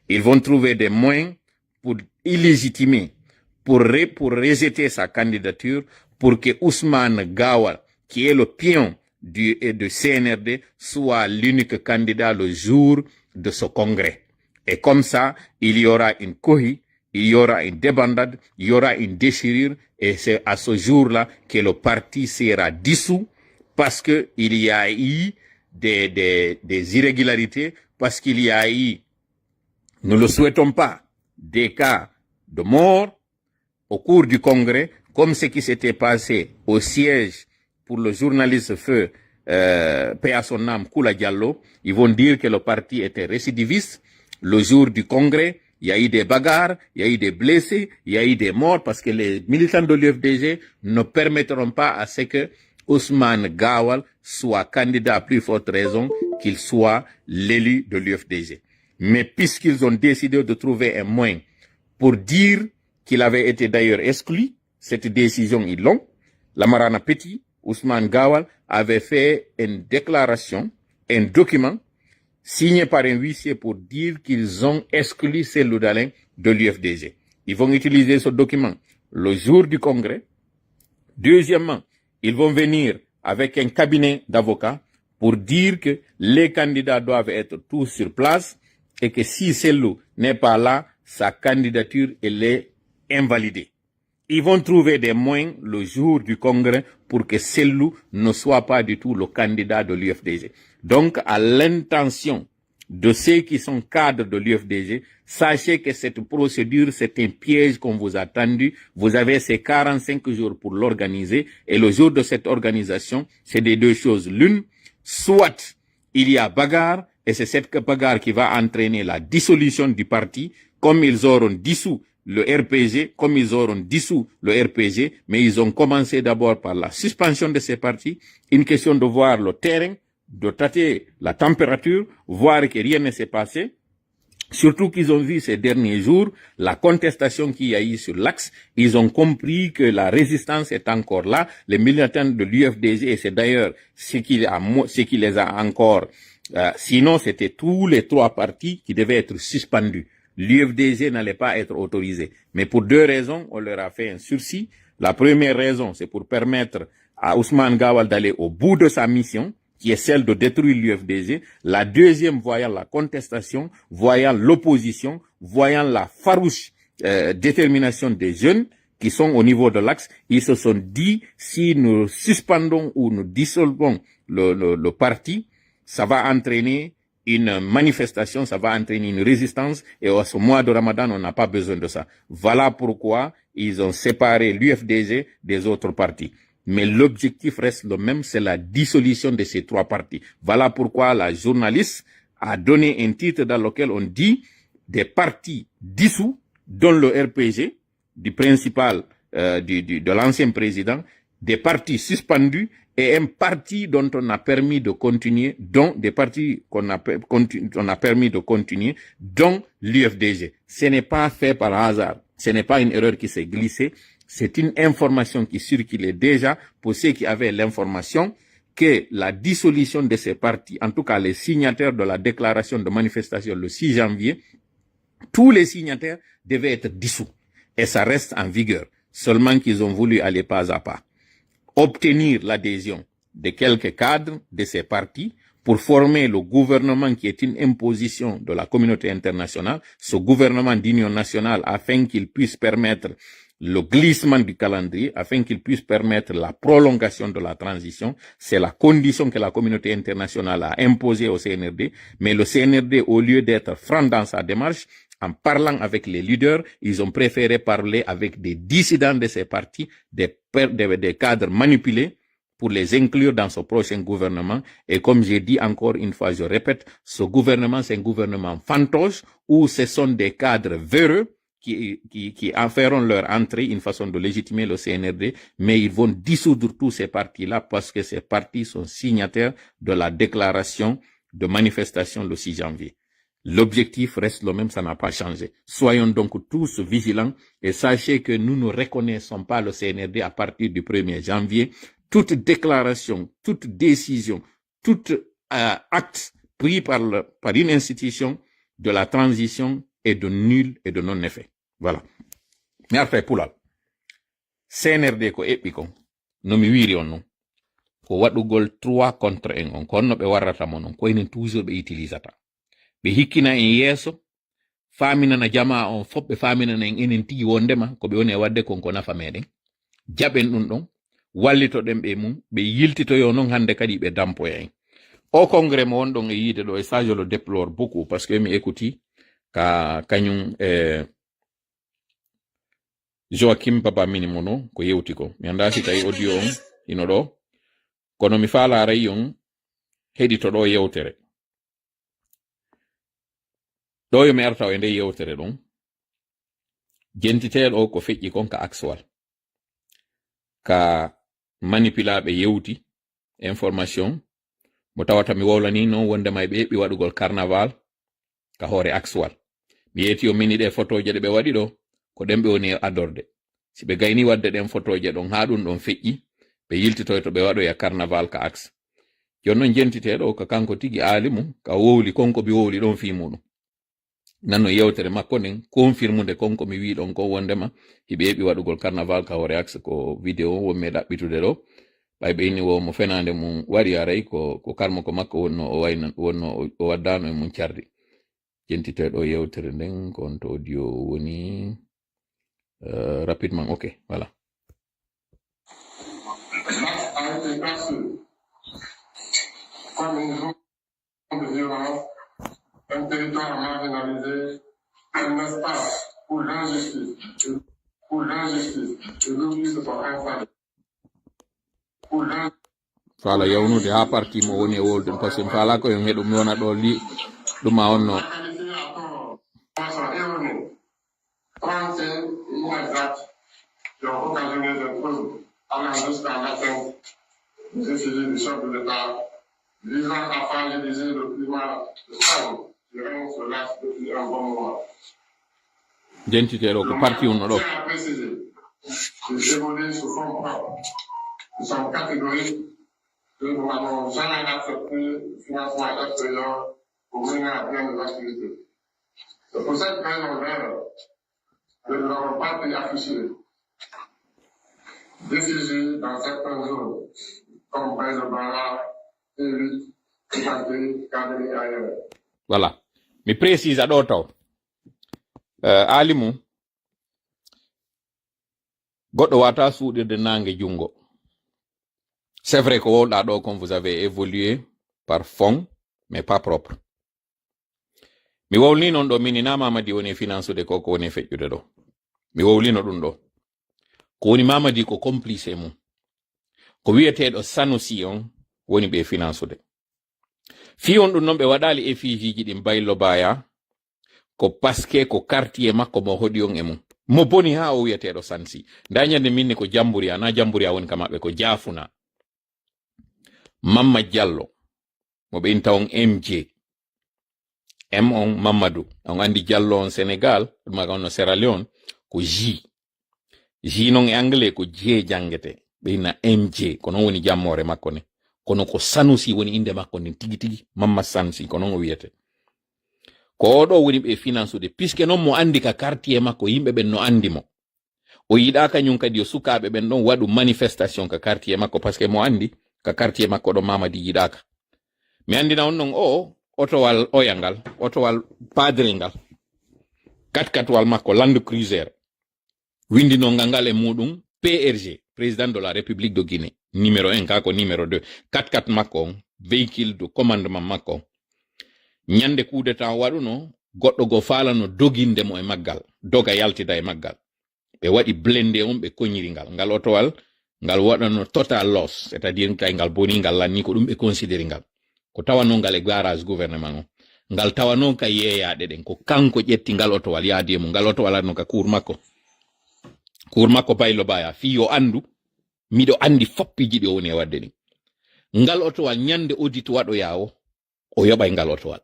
Ils vont trouver des moyens pour illégitimer, pour ré-, pour rejeter sa candidature, pour que Ousmane Gawal, qui est le pion du, et de C N R D, soit l'unique candidat le jour de ce congrès. Et comme ça, il y aura une cohue, il y aura une débandade, il y aura une déchirure, et c'est à ce jour-là que le parti sera dissous parce que il y a eu des, des, des irrégularités, parce qu'il y a eu, nous le souhaitons pas, des cas de mort au cours du congrès, comme ce qui s'était passé au siège pour le journaliste feu, euh, paix à son âme, Koula Diallo, ils vont dire que le parti était récidiviste. Le jour du congrès, il y a eu des bagarres, il y a eu des blessés, il y a eu des morts, parce que les militants de l'U F D G ne permettront pas à ce que Ousmane Gawal soit candidat, à plus forte raison qu'il soit l'élu de l'U F D G. Mais puisqu'ils ont décidé de trouver un moyen pour dire qu'il avait été d'ailleurs exclu, cette décision, ils l'ont. Lamarana Petit, Ousmane Gawal avait fait une déclaration, un document signé par un huissier pour dire qu'ils ont exclu Cellou Dalein de l'U F D G. Ils vont utiliser ce document le jour du congrès. Deuxièmement, ils vont venir avec un cabinet d'avocats pour dire que les candidats doivent être tous sur place et que si Cellou n'est pas là, sa candidature, elle est invalidée. Ils vont trouver des moyens le jour du congrès pour que Cellou ne soit pas du tout le candidat de l'U F D G. Donc, à l'intention de ceux qui sont cadres de l'U F D G, sachez que cette procédure, c'est un piège qu'on vous a tendu. Vous avez ces quarante-cinq jours pour l'organiser. Et le jour de cette organisation, c'est des deux choses. L'une, soit il y a bagarre, et c'est cette bagarre qui va entraîner la dissolution du parti, comme ils auront dissous le R P G, comme ils auront dissous le R P G, mais ils ont commencé d'abord par la suspension de ces partis, une question de voir le terrain, de tâter la température, voir que rien ne s'est passé. Surtout qu'ils ont vu ces derniers jours la contestation qu'il y a eu sur l'axe. Ils ont compris que la résistance est encore là. Les militants de l'U F D G, et c'est d'ailleurs ce qui, a mo- ce qui les a encore. Euh, sinon, c'était tous les trois partis qui devaient être suspendus. L'U F D G n'allait pas être autorisé. Mais pour deux raisons, on leur a fait un sursis. La première raison, c'est pour permettre à Ousmane Gawal d'aller au bout de sa mission, qui est celle de détruire l'U F D G. La deuxième, voyant la contestation, voyant l'opposition, voyant la farouche euh, détermination des jeunes qui sont au niveau de l'axe, ils se sont dit, si nous suspendons ou nous dissolvons le, le, le parti, ça va entraîner une manifestation, ça va entraîner une résistance, et en ce mois de Ramadan, on n'a pas besoin de ça. Voilà pourquoi ils ont séparé l'U F D G des autres partis. Mais l'objectif reste le même, c'est la dissolution de ces trois partis. Voilà pourquoi la journaliste a donné un titre dans lequel on dit des partis dissous, dont le R P G, du principal, euh, du, du, de l'ancien président, des partis suspendus et un parti dont on a permis de continuer, dont des partis qu'on a, pe- conti- on a permis de continuer, dont l'U F D G. Ce n'est pas fait par hasard. Ce n'est pas une erreur qui s'est glissée. C'est une information qui circulait déjà pour ceux qui avaient l'information que la dissolution de ces partis, en tout cas les signataires de la déclaration de manifestation le six janvier, tous les signataires devaient être dissous. Et ça reste en vigueur. Seulement qu'ils ont voulu aller pas à pas. Obtenir l'adhésion de quelques cadres de ces partis pour former le gouvernement qui est une imposition de la communauté internationale, ce gouvernement d'union nationale, afin qu'il puisse permettre le glissement du calendrier, afin qu'il puisse permettre la prolongation de la transition. C'est la condition que la communauté internationale a imposée au C N R D. Mais le C N R D, au lieu d'être franc dans sa démarche, en parlant avec les leaders, ils ont préféré parler avec des dissidents de ces partis, des, per- des, des cadres manipulés, pour les inclure dans ce prochain gouvernement. Et comme j'ai dit encore une fois, je répète, ce gouvernement, c'est un gouvernement fantoche où ce sont des cadres véreux qui, qui, qui en feront leur entrée, une façon de légitimer le C N R D, mais ils vont dissoudre tous ces partis-là parce que ces partis sont signataires de la déclaration de manifestation le six janvier. L'objectif reste le même, ça n'a pas changé. Soyons donc tous vigilants et sachez que nous ne reconnaissons pas le C N R D à partir du premier janvier. Toute déclaration, toute décision, tout euh, acte pris par, le- par une institution de la transition est de nul et de non-effet. Voilà. Mi arta e pulal. C N R D ko eɓɓi kon. No mi wiiri on non. Ko waɗugol trois contre un on. Ko honno ɓe warrata mo non. Ko enen toujours ɓe utilisata. Ɓe hikkina en yeeso, faaminana jamaa on fof, ɓe faaminana en enen tigi wondema ko ɓe woni e waɗde kon ko nafa meɗen. Jaɓen ɗum ɗon, wallitoɗen ɓe mum, ɓe yiltitoyo non hannde kadi ɓe dampoya en. O congrès mo wonɗon e yiide ɗo, e ça je le déplore beaucoup, parce que mi écouti ka kañum e Joachim Baba Minimono ko yewti ko. Mi anndaa si tawi audio on hino ɗo. Kono mi faalaa rey on heɗito ɗoo yewtere. Ɗoo yo mi artaw e ndee yewtere ɗon. Jentiteeɗo ko feƴƴi kon ka Akswal. Ka manipulaaɓe yewti information mo tawata mi wowlanii non wondema e ɓe eɓɓi waɗugol carnaval ka hoore Akswal. Mi yeeti yo mini ɗe fotooje ɗe ɓe waɗi ɗo, ko ɗen ɓe woni e adorde. Si ɓe gayni waɗde ɗen fotooje ɗon haa ɗun ɗon feƴƴi, ɓe yiltitoyto ɓe waɗoya carnaval ka Aks. Jooni non jentiteeɗo ka kanko tigi aalimu ka wowli kon ko mi wowli ɗon fii muɗum. Nanno yewtere makko nden, confirmude kon ko mi wii ɗon kon wondema hiɓe eɓi waɗugol carnaval ka hoore Aks ko video on wonmi e ɗaɓɓitude ɗo. Ɓay ɓe inni wo mo fenaande mum waɗi aray ko, ko karmoko makko wonno o wayna, wonno o, o waddano e mum cardi. Jentitoy ɗo yewtere nden, ko on to audio woni, euh, rapidement. Ok, voilà. Comme une zone de violence, un territoire marginalisé, un espace où l'injustice, où l'injustice et l'oubli se sont installés. Faala yawnude haa parti mo woni e wolde, parce que mi faala ko en heɗo mi wona ɗo li ɗum a onno. Trente et inexactes qui ont occasionné des troubles allant jusqu'à l'atteinte des effigies du chef de l'État, visant à fragiliser le climat de calme qui règne sur l'Axe depuis un bon moment. Jentiteɗo ko parti on ɗo. Je tiens à préciser qu'il évolue sous fonds propres qui sont catégoriques et nous n'avons jamais accepté financement extérieur pour mener à bien nos activités. C'est pour cette raison d'ailleurs que nous n'avons pas pu afficher d'effigie dans certaines zones, comme Baïlobara, T huit, Koubanté, Kadri et ailleurs. Voilà. Mi précise ɗo taw. Euh, Alimu, goɗɗo wata suuɗirde nange jungo. C'est vrai ko wowɗa ɗo kon, vous avez évolué par fond, mais pas propre. Mi wowlino ɗo, mini na Mamadi woni e finansude ko, ko woni e feƴƴude ɗo. Mi wowlino ɗum ɗo. Ko woni Mamadi ko complice e mum. Ko wi'eteeɗo Sanusi on woni ɓe finansude. Fii on ɗum non ɓe waɗali e fiifiiji ɗin Baylo Baya, ko parce que ko quartier makko mo hoɗi on e mum. Mo boni haa o wi'eteeɗo Sansi. Nda ñande minni ko Jamburiya, na Jamburiya woni ka maɓɓe, ko Jaafuna. Mamma Jallo, mo ɓe inta on M J. M on Mamadou, on andi Jallo on Sénégal, ɗum aka on no Sierra Leone, ko J. J non e anglais ko J jangete, ɓe inna M J, ko non woni jammoore makko ne. Kono ko Sanusi woni inde makko nden tigi tigi, Mamma Sansi, ko non o wiyete. Ko o ɗo woni ɓe finansude, puisque non mo andi ka quartier makko, yimɓe ɓen no andi mo. O yiɗaaka ñun kadi yo sukaaɓe ɓen ɗon waɗu manifestation ka quartier makko, parce que mo andi ka quartier makko ɗon Mamadi yiɗaaka. Mi andina on non o otowal oya ngal, otowal padre ngal, kat katwal makko Land Cruiser, windinongal ngal e muɗum P R G, Président de la République de Guinée, numéro un, ka ko numéro deux, kat kat makko on, véhicule de commandement makko on. Ñande coup d'état on waɗuno, goɗɗo goo faalano doginde mo e maggal, doga yaltida e maggal. Ɓe waɗi blindé on, ɓe koñiri ngal. Ngal otowal, ngal waɗano total loss, c'est-à-dire kay ngal boni, ngal lanni, ko ɗum ɓe considéri ngal. Ko tawanoo ngal e garage gouvernement on. Ngal tawanoo ka yeeyaaɗe ɗen, ko kanko ƴetti ngal otowal yaadi e mum. Ngal otowal arno ka cour makko. Cour makko Baylo Baya, fii yo anndu, miɗo anndi foppiiji ɗi o woni e waɗde ɗin. Ngal otowal ñande audit waɗoyaa o, o yoɓay ngal otowal.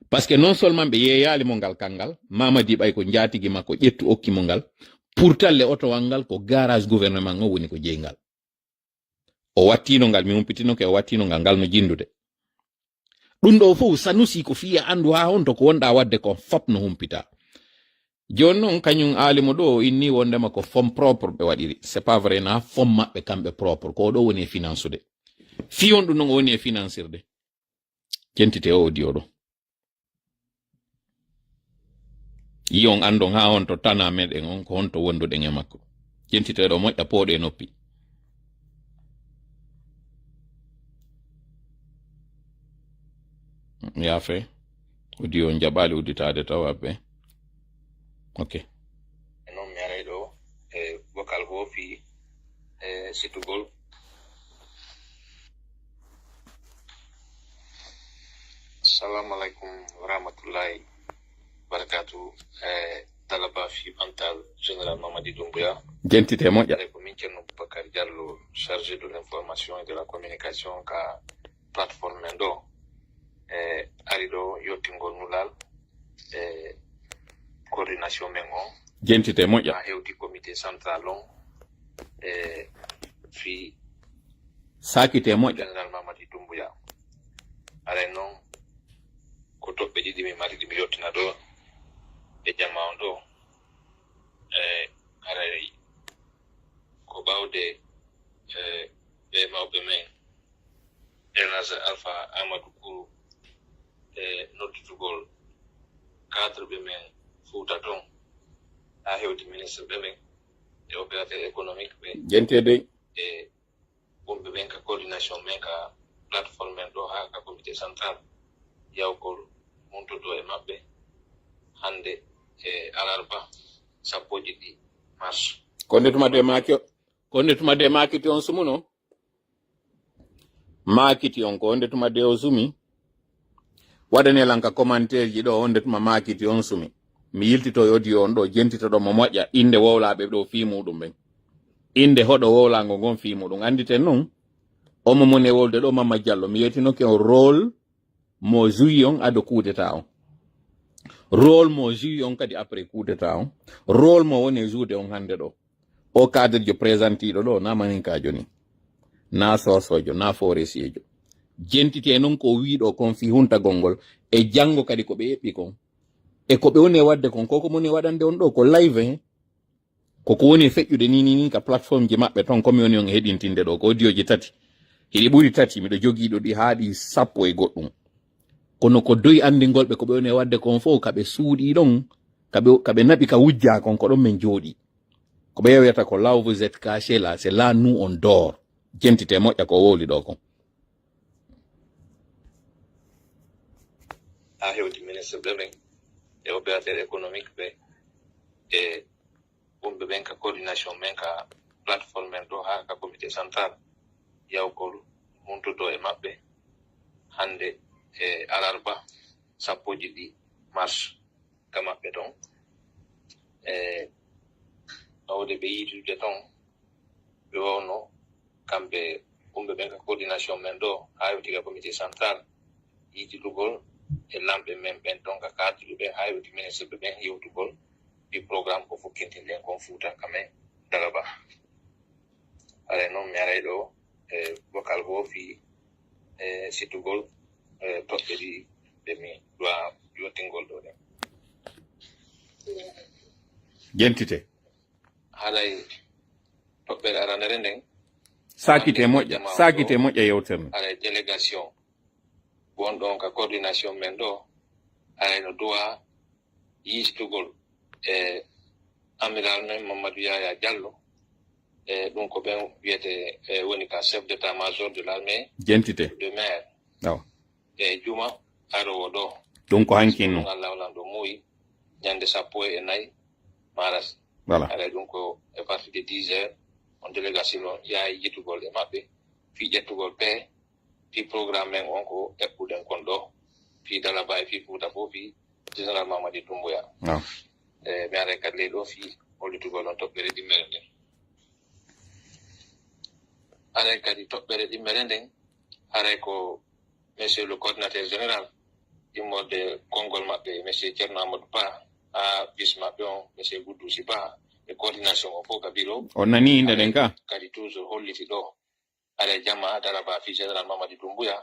Parce que non seulement ɓe yeeyaali mo ngal kanngal, Mamadi ɓay ko njaatigi makko ƴettu okki mo ngal, pourtant le otowal ngal ko garage gouvernement o woni ko jeyi ngal. O wattino ngal, mi humpitino ke, o wattino ngal, ngal no jinndude. Ɗum ɗo fof Sanusi ko fii a anndu haa honto ko wonɗaa waɗde kon fop no humpita. Jooni non kañum Alimu ɗo o inni wondema ko fonds propre ɓe waɗiri. C'est pas vrai, na fonds maɓɓe kamɓe propre, ko o ɗo woni e finansude. Fii on ɗum non o woni e finansirde. Jentite o audio ɗo. Yi on anndon haa honto tana meɗen on, ko honto wonduɗen e makko. Jentite ɗo moƴƴa pooɗe noppi. Yaafe. Audio on jaɓaali udditaade taw abbe. Ok. E non mi aray ɗo e vocal goo fii e situgol. Assalamu alaikum warahmatullahi wabarakatuh. Eh, Dalaba fi Bantal, Général Mamadi Doumbouya. Jentite moƴƴa. Alaikum, min Cerno Boubacar Diallo, chargé de l'information et de la communication ka plateforme men ɗo. Eh, ari ɗo yottingol nulal, eh, coordination men on. Jentite moƴƴa. Ma hewti comité central on, eh, fi Sakite moƴƴa. Général Mamadi Doumbouya. Aray non, ko toɓɓe ɗiɗi mi mari ɗi mi yottina ɗo e jama on ɗo. Eh, aray ko ɓawde, eh, ɓe mawɓe men, El Hadj Alpha Amadou Kourou, e nodditugol cadre ɓe men Fouta ton, haa hewti ministre ɓe men e opérateur économique ɓe. Jentede. E wonɓe ɓen ka coordination men ka plateforme men ɗo haa ka comité central, yawgol huntodo e maɓɓe hannde e alarba sappo e ɗiɗi mars. Konde tuma de maaki, konde tuma de maakiti on sumuno. Maakiti on ko wonde tuma de o sumi. Waɗane lan ka commentaire ji ɗo, wonde tuma maakiti on sumi. Mi yiltito e audio on ɗo, jentito ɗo mo moƴƴa, innde wowlaaɓe ɗo fii muɗum ɓen. Innde hoɗo wowlaango ngon fii muɗum. Annditen non, omo mone wolde ɗo, Mamma Jallo. Mi yetinoke on rôle mo joué on ado coup d'état on. Rôle mo joué on kadi après coup d'état on. Rôle mo woni e joué on hannde ɗo. O cadre jo présentiiɗo ɗo, na maninkaajo ni, na soosoojo, na forestier jo. Jentite non ko wiiɗo kon fii huntagol ngol, e janngo kadi ko ɓe eɓɓi kon. E ko ɓe woni e waɗde kon, ko ko moni e waɗande on ɗo, ko live, he. Ko ko woni e feƴƴude ni, ni, ni ka plateforme ji maɓɓe ton, ko mi woni on e heɗintinde ɗo, ko audio ji tati. Hiɗi ɓuri tati, miɗo jogii ɗo ɗi haa ɗi sappo e goɗɗum. Kono ko doy anndingol ɓe ko ɓe woni e waɗde kon fof, ka ɓe suuɗii ɗon, ka ɓe, ka ɓe naɓi ka wujjaa kon, ko ɗon men jooɗii. Ko ɓe wiyata ko là où vous êtes caché là, c'est là nous on dort. Jentite moƴƴa ko wowli ɗo kon. Haa hewti ministre ɓe ɓen e opérateur économique ɓe e wonɓe ɓen ka coordination men ka plateforme men ɗo haa ka comité central yawgol huntodo e maɓɓe hannde e alarba sappo e ɗiɗi mars ka maɓɓe ton. E ɓawde ɓe yiitude ton, ɓe wawno kamɓe wonɓe ɓen ka coordination men ɗo, haa yewti ka comité central, yiititugol e lamɓe men ɓen ton ka cadre ɓe, haa yewti ministre ɓe ɓen yewtugol ɗi programme ko fukkintinɗen kon Fuuta ka men Dalaba. Haray non mi aray ɗo e vocal goo fii e sittugol e toɓɓe ɗi ɓe mi ɗuwa yottingol ɗo ɗen. Jentite. Haray toɓɓere aranere nden. Sakite moƴƴa, sakite moƴƴa yewtere nden. Haray délégation wonɗo on ka coordination men ɗo, haray no duwa yiititugol e amiral men Mamadou Yaya Diallo, e ɗum ko ɓen wiyete e woni ka chef d'état-major de l'armée. Jentite. De mer. Awa. E juma arowo ɗo. Ɗum ko hanki non. Ngal lawlan ɗo muuyi ñande sappo e nayi maras. Voilà. Haray ɗum ko e partir de dix heures, on délégation on yahay yiitugol e maɓɓe fii ƴettugol pe fii programme men on ko eɓɓuɗen kon ɗo, fii Dalaba e fii Fuuta fof, fii Général Mamadi Doumbouya. Naam. E mi aray kadi ley ɗo fii hollitugol on toɓɓere ɗimmere nden. Aray kadi toɓɓere ɗimmere nden, aray ko Monsieur le Coordinateur Général, immorde konngol maɓɓe, Monsieur Thierno Amadou Ba, haa vice maɓɓe on, Monsieur Goudousi Ba, e coordination o fof ka bureau. On nanii innde ɗen ka? Kadi toujours holliti ɗo. Haray jama daraba fii Général Mamadi Doumbouya,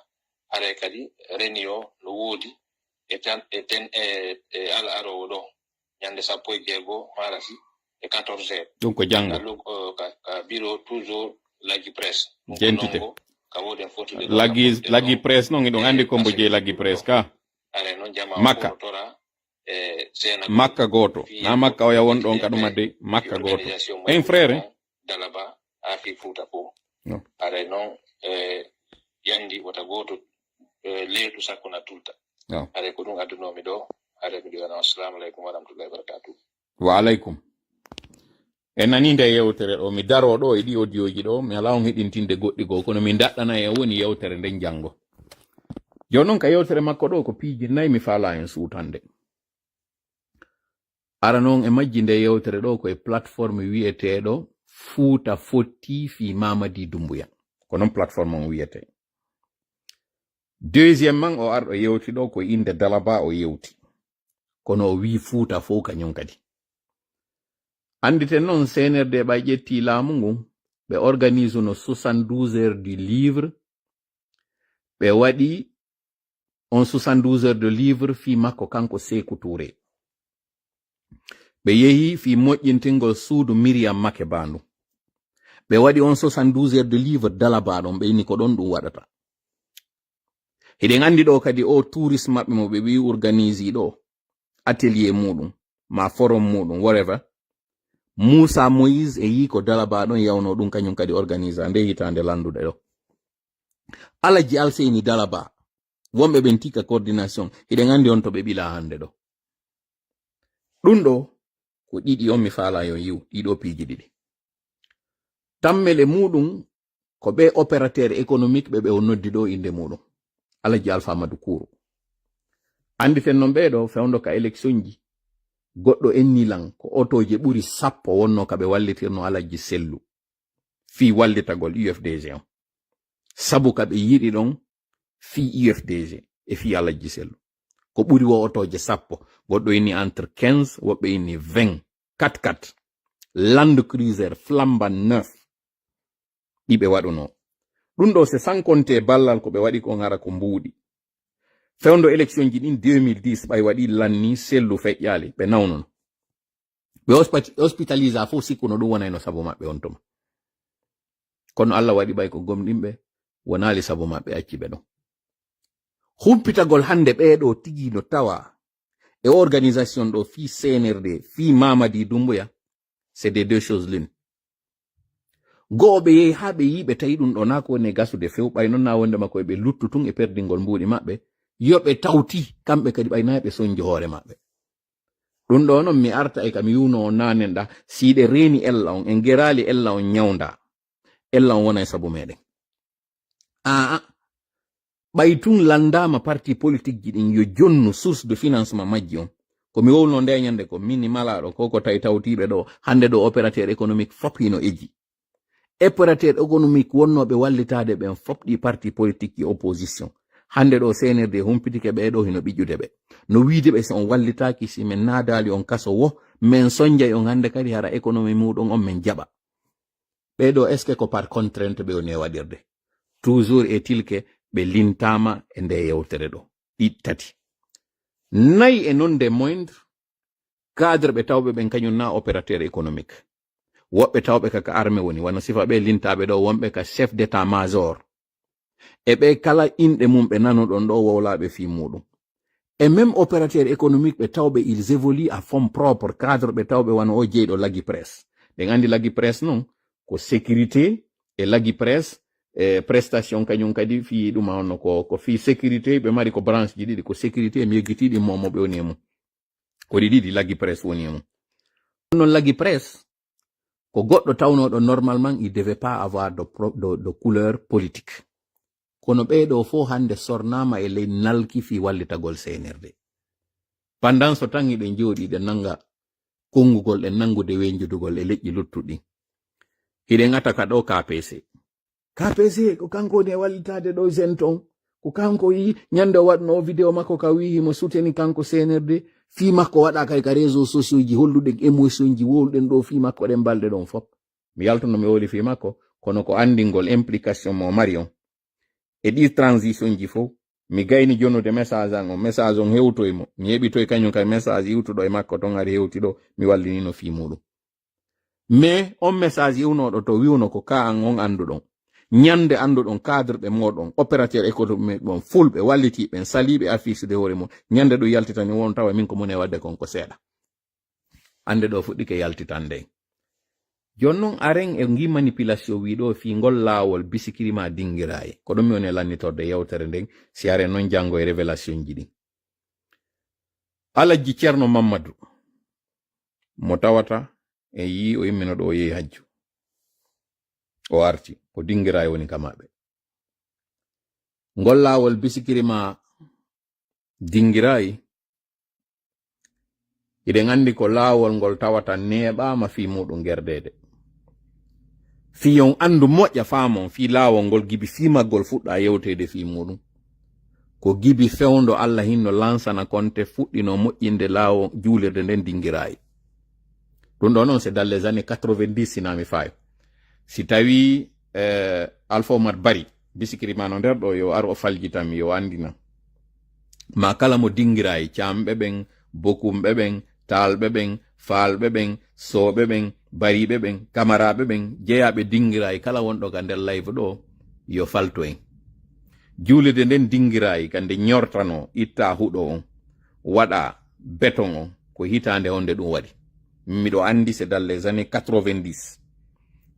haray kadi reni o no woodi e tan, e ten, e, e al arowo ɗo, ñande sappo e jeego marasi e quatorze heures. Ɗum ko janngo. Ka lo-, o, ka, ka bureau toujours Lagui Presse. Ɗum ko jentite. Nongo ka woɗen foti de Lagui, Lagui Presse non, eɗon anndi ko mbo jeyi Lagui Presse ka. Haray noon jama Makka. Tora e Sena Makka gooto. Na Makka oya won ɗon ka ɗum adde Makka gooto. En frère. Dalaba haa fii Fuuta fof. No. Haray noon, e, yandi wota gooto, e, leetu sakko na tulta. No. Haray ko ɗum addunoomi ɗo. Haray miɗo wiya noon, assalamu aleykum wa rahmatullahi wa barakatuh. Wa aleykum. En nanii nde yewtere ɗo, mi daroo ɗo e ɗi audio ji ɗo, mi alaa on heɗintinde goɗɗi goo, kono mi daɗɗana en woni yewtere nden janngo. Jooni non ka yewtere makko ɗoo ko piiji nayi mi faalaa en suutande. Arano on e majji nde yewtere ɗoo ko e plateforme wi'eteeɗo Fuuta Fotti fii Mamadi Dumbuya. Ko non plateforme on wi'etee. Deuxième man o arɗo yewti ɗoo ko innde Dalaba o yewti. Kono o wi'i Fuuta fow kañum kadi. Annditen non C N R D ɓay ƴettii laamu ngun, ɓe organise no soixante-douze heures du livre, ɓe waɗi on soixante-douze heures de livre fii makko kanko Seeku Tuure. Ɓe yehi fii moƴƴintingol suudu Miriam Makeba ndu. Ɓe waɗi on soixante-douze heures de livre Dalaba ɗon, ɓe inni ko ɗon ɗum waɗata. Hiɗen anndi ɗoo kadi o touriste maɓɓe mo ɓe ɓi organise ɗoo atelier muɗum, ma forum muɗum, whatever. Moussa Moïse e yii ko Dalaba ɗon yawno ɗum kañum kadi organise nde hitaande landuɗe ɗoo. Alhaji Alseyni Dalaba, wonɓe ɓen tika coordination, hiɗen anndi on to ɓe ɓila hannde ɗoo. Ɗum ɗoo ko ɗiɗi on mi faalaa yo yiw, ɗii ɗoo piiji ɗiɗi. Tammel e muɗum ko ɓe opérateur économique ɓe ɓe o noddi ɗoo innde muɗum. Alhaji Alfa Madu Kuuru. Annditen non ɓee ɗoo fewndo ka électionji, goɗɗo enni lan ko otooje ɓuri sappo wonno ka ɓe wallitirno Alhaji Sellu fii wallitagol U F D G on. Sabu ka ɓe yiɗi ɗon fii U F D G e fii Alhaji Sellu. Ko ɓuri wo otooje sappo, goɗɗo inni entre quinze, woɓɓe inni vingt, quatre-quatre, Land Cruiser flambant neuf, ɗi ɓe waɗuno. Ɗum ɗoo, se sankonte ballal ko ɓe waɗi kon hara ko mbuuɗi. Fewndo électionji ɗin deux mille dix, ɓay waɗi lanni Sellu feƴƴaali, ɓe nawnuno. Ɓe hospit-, hospitalisa fof sikkuno ɗum wonayno sabu maɓɓe on tuma. Kono Allah waɗi ɓay ko gomɗinɓe, wonaali sabu maɓɓe acci ɓe ɗon. Humpitagol hannde ɓee ɗoo tigi no tawa e organisation ɗoo fii C N R D, fii Mamadi Doumbouya, c'est des deux choses l'une. Go'o ɓe yehi haa ɓe yi'i ɓe tawi ɗum ɗoo naa ko woni e gasude few, ɓay non naa wonde makko e ɓe luttu tun e perdingol mbuuɗi maɓɓe, yo ɓe tawti kamɓe kadi ɓay naa ɓe sonji hoore maɓɓe. Ɗum ɗoo non mi arta e ka mi wi'unoo on naanen ɗaa, si hiɗen reeni ella on, en geraali ella on ñawndaa, ella on wona e sabu meɗen. Aa, ɓay tun lanndaama parti politique ji ɗin yo jonnu source de financement majji on. Ko mi wowlunoo ndee ñannde ko min e malaaɗo ko ko tawi tawtiiɓe ɗoo, hannde ɗoo opérateur économique fop hino eji. Opérateur économique wonnooɓe wallitaade ɓen fop ɗi parti politique e opposition. Hannde ɗoo C N R D humpitike ɓee ɗoo hino ɓiƴƴude ɓe. No wiide ɓe si on wallitaaki, si men naadaali on kaso wo, men sonjay on hannde kadi hara économie muuɗum on men jaɓa. Ɓee ɗoo, est-ce que ko par contrainte ɓe woni e waɗirde? Toujours est-il que ɓe lintaama e nde yewtere ɗoo. Ɗi tati. Nayi e non nde moindre, cadre ɓe tawɓe ɓen kañum na opérateur économique. Woɓɓe tawɓe ka, ka armée woni, wano sifa ɓe lintaaɓe ɗoo wonɓe ka chef d'état-major. E ɓe kala inɗe mum ɓe nanuɗon ɗoo wowlaaɓe fii muuɗum. E même opérateur économique ɓe tawɓe ils évoluent à fonds propre, cadre ɓe tawɓe wano o jeyɗo Lagi Presse. Ɗen anndi Lagi Presse non ko sécurité e Lagi Presse, e prestation kañum kadi fii ɗum honno ko, ko fii sécurité ɓe mari ko branche ji ɗiɗi, ko sécurité e mi yejjitiiɗi mo, mo ɓe woni e mum. Ko ɗi ɗiɗi Lagi Presse woni e mum. Non Lagi Presse ko goɗɗo tawnooɗo normalement il devait pas avoir de pro-, de, de couleur politique. Kono ɓee ɗoo fof hannde sornaama e ley nalki fii wallitagol C N R D. Pendant ce temps hiɗen jooɗii, hiɗen nannga konngugol, ɗen nanngude weenjudugol e leƴƴi luttuɗi. Hiɗen ata ka ɗoo K P C. K P C ko kanko woni e wallitaade ɗoo jeune ton. Ko kanko yi ñande o waɗno o vidéo makko ka wi'i himo soutenir kanko C N R D. Fii makko waɗa kay ka réseaux sociaux ji holluɗen émotion ji wowluɗen ɗoo fii makko ɗen balɗe ɗon fof. Mi yaltuno mi wowli fii makko, kono ko anndingol implication mo mari on. E ɗii transition ji fof, mi gayni jonude message an on, message on hewtoy mo. Mi heɓitoy kañum kay message iwtuɗo e makko ton hari hewti ɗoo, mi wallinino fii muuɗum. Mais on message iwnooɗo to wi'uno ko ka an on annduɗon. Ñande annduɗon cadre ɓe mooɗon, opérateur économique ɓon, fulɓe, wallitiiɓe, saliiɓe affiche de hoore mum. Ñande ɗum yaltitani won tawa min ko mone waɗde kon ko seeɗa. Annde ɗoo fuɗɗike yaltitande. Jooni non aren e ngii manipulation wii ɗoo fii ngol laawol bisikiri ma dingiraaye. Ko ɗum mi woni e lannitorde yewtere nden, si aren non janngo e révélation ji ɗin. Alajji Ceerno Mammadu, mo tawata en yii o immino ɗoo o yehi hajju. O arti, ko dingiraaye woni ka maɓɓe. Ngol laawol Bisikirima Dingiraay, hiɗen anndi ko laawol ngol tawata neeɓaama fii muuɗum gerdeede. Fii on anndu moƴƴa faamon fii laawol ngol gibi fii maggol fuɗɗaa yewteede fii muuɗum. Ko gibi fewndo Alla hinno lansana konte fuɗɗinoo moƴƴinde laawo juulirde nden Dingiraay. Ɗum ɗoo non, c'est dans les années quatre-vingt-dix, si naa mi faayo. Si tawii, eh, Alpha Oumar Barry, Bisikirima no nder ɗoo, yo ar o faljitam, yo anndina. Ma kala mo Dingiraay, Caamɓe ɓen, Bokumɓe ɓen, Taalɓe ɓen, Faalɓe ɓen, Sooɓe ɓen, Bariiɓe ɓen, Kamaraaɓe ɓen, jeyaaɓe Dingiraay, kala wonɗo ka nder live ɗoo, yo faltu en. Juulirde nden Dingiraay, ka nde ñortanoo, ittaa huɗo on, waɗaa beton on, ko hitaande honde ɗum waɗi? Miɗo anndi c'est dans les années quatre-vingt-dix.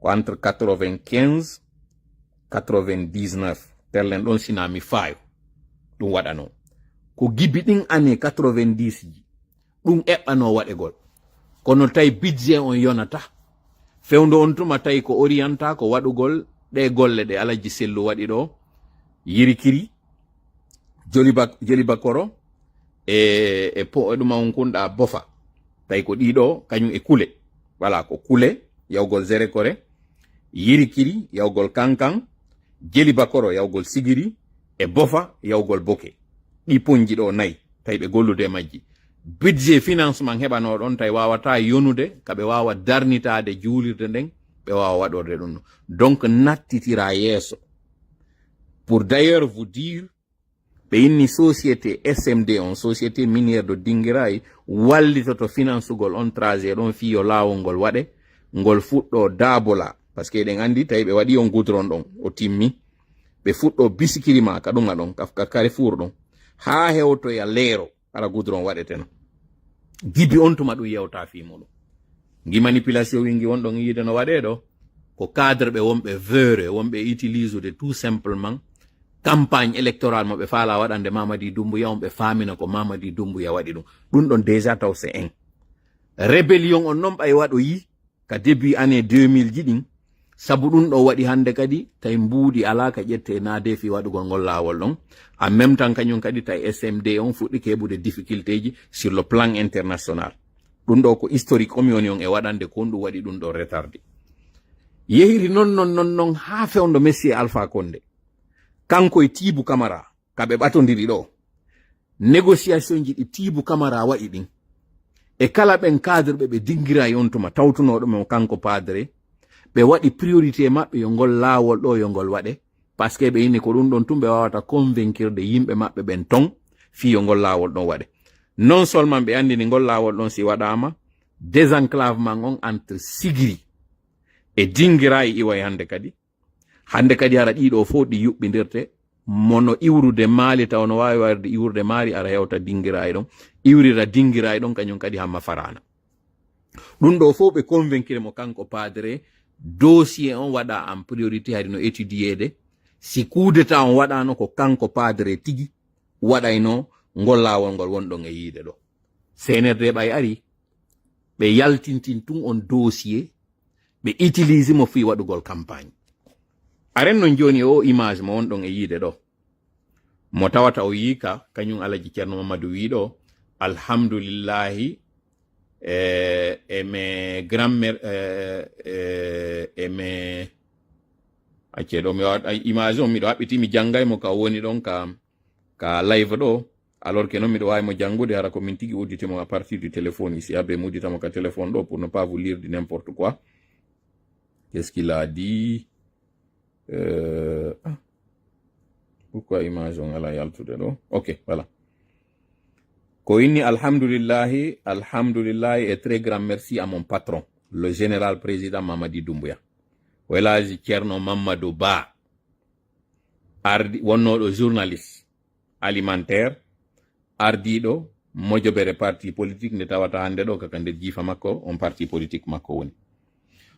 Ko entre quatre-vingt-quinze, quatre-vingt-dix-neuf. Tellen ɗon si naa mi faayo. Ɗum waɗanoo. Ko gibi ɗin année quatre-vingt-dix ji, ɗum eɓɓanoo waɗegol. Kono tawi budget on yonata. Fewndo on tuma tawi ko orienta ko waɗugol ɗee golle ɗe Alhaji Sellu waɗi ɗoo. Yirikiri, Joliba-, Jolibakoro, e, e po-, e ɗuma on kunɗa Bofa. Tawi ko ɗiɗo, kañum e Kule. Voilà, ko Kule, yawgol Zerekore, Yirikiri, yawgol Kankan, Jelibakoro, yawgol Sigiri, e Bofa, yawgol Boke. Ɗi ponji ɗo nayi, tawi ɓe gollude e majji. Budget financement heɓanoo ɗon, tawi waawataa yonude, ka ɓe waawa darnitaade juulirde nden, ɓe waawa waɗorde ɗum. Donc, nattitira yeeso. Pour d'ailleurs vous dire, ɓe inni société S M D on, Société Minière de Dingiraay, wallitoto finansugol on trajet ɗon fii yo laawol ngol waɗe, ngol fuɗɗo daabola. Parce que eɗen anndi tawi ɓe waɗi on goudron ɗon, o timmi. Ɓe fuɗɗo Bisikirima ka ɗuma ɗon, ka, ka Carrefour ɗon. Haa hewtoya Leero, hara goudron waɗeteno. Gibi on tuma ɗum yewta fii muɗum. Ngi manipulation wi ngi wonɗon yiide no waɗee ɗo, ko cadre ɓe wonɓe veure, wonɓe utiliser tout simplement campagne électorale mo ɓe faala waɗande Mamadi Doumbouya on, ɓe faamina ko Mamadi Doumbouya waɗi ɗum. Ɗum ɗon déjà taw c'est un. Rébellion on non ɓay waɗoyi ka début année deux mille ji ɗin, sabu ɗum ɗo waɗi hannde kadi, tawi mbuuɗi alaa ka ƴette e naade fii waɗugol ngol laawol ɗon. En même temps, kañum kadi tawi S M D on fuɗɗi heɓude difficulté ji sur le plan international. Ɗum ɗo ko historique on mi woni on e waɗande ko honɗum waɗi ɗum ɗo retardé. Yehiri non, non, non, non haa fewndo Monsieur Alpha Condé. Kanko e Tiibu Kamara, ka ɓe ɓatondiri ɗo. Négociation ji ɗi Tiibu Kamara waɗi ɗin. E kala ɓen cadre ɓe ɓe Dingiraay on tuma tawtunooɗo mo kanko padre, ɓe waɗi priorité maɓɓe yo ngol laawol ɗo yo ngol waɗe. Parce que ɓe inni ko ɗum ɗon tun ɓe waawata convaincre yimɓe maɓɓe ɓen ton fii yo ngol laawol ɗon waɗe. Non seulement ɓe anndini ngol laawol ɗon si waɗaama, désenclavement on entre Sigiri e Dingiraay iway hannde kadi. Hannde kadi hara ɗiɗo fof ɗi yuɓɓindirte, mono iwrude maali taw no waawi warde iwrude maali ara hewta Dingiraay ɗon, iwrira Dingiraay ɗon kañum kadi hamma faraana. Ɗum ɗo fof ɓe convaincre mo kanko padre, dossier on waɗa en priorité hari no étudiéde. Si coup d'état on waɗaano ko kanko padre tigi waɗayno ngol laawol ngol wonɗon e yiide ɗo. C N R D ɓay ari, ɓe yaltintin tun on dossier, ɓe utilise mo fii waɗugol campagne. Aren non jooni e o image mo wonɗon e yiide ɗo. Mo tawata o yiika, kañum Alaji Ceerno Mamadu wii ɗo, alhamdulillahi, e, e me grand-mère, e, e, e me, accee ɗo, mi waɗa image on, miɗo haɓɓiti, mi janngay mo ka o woni ɗon ka, ka live ɗo, alors que non miɗo waawi mo janngude, hara ko min tigi udditi mo à partir du téléphone, ici, abe mi uddita mo ka téléphone ɗo, pour ne pas vous lire du n'importe quoi. Qu'est-ce qu'il a dit? Euh, ah. Pourquoi image on ala yaltude ɗo? Ok, voilà. Ko inni, alhamdulillahi, alhamdulillahi et très grand merci à mon patron, le général président Mamadi Doumbouya. O Elhaji Ceerno Mamadou Ba, ardi, wonnooɗo journaliste alimentaire, ardiiɗo mojobere parti politique nde tawata hannde ɗo kaka nder jiifa makko, on parti politique makko woni.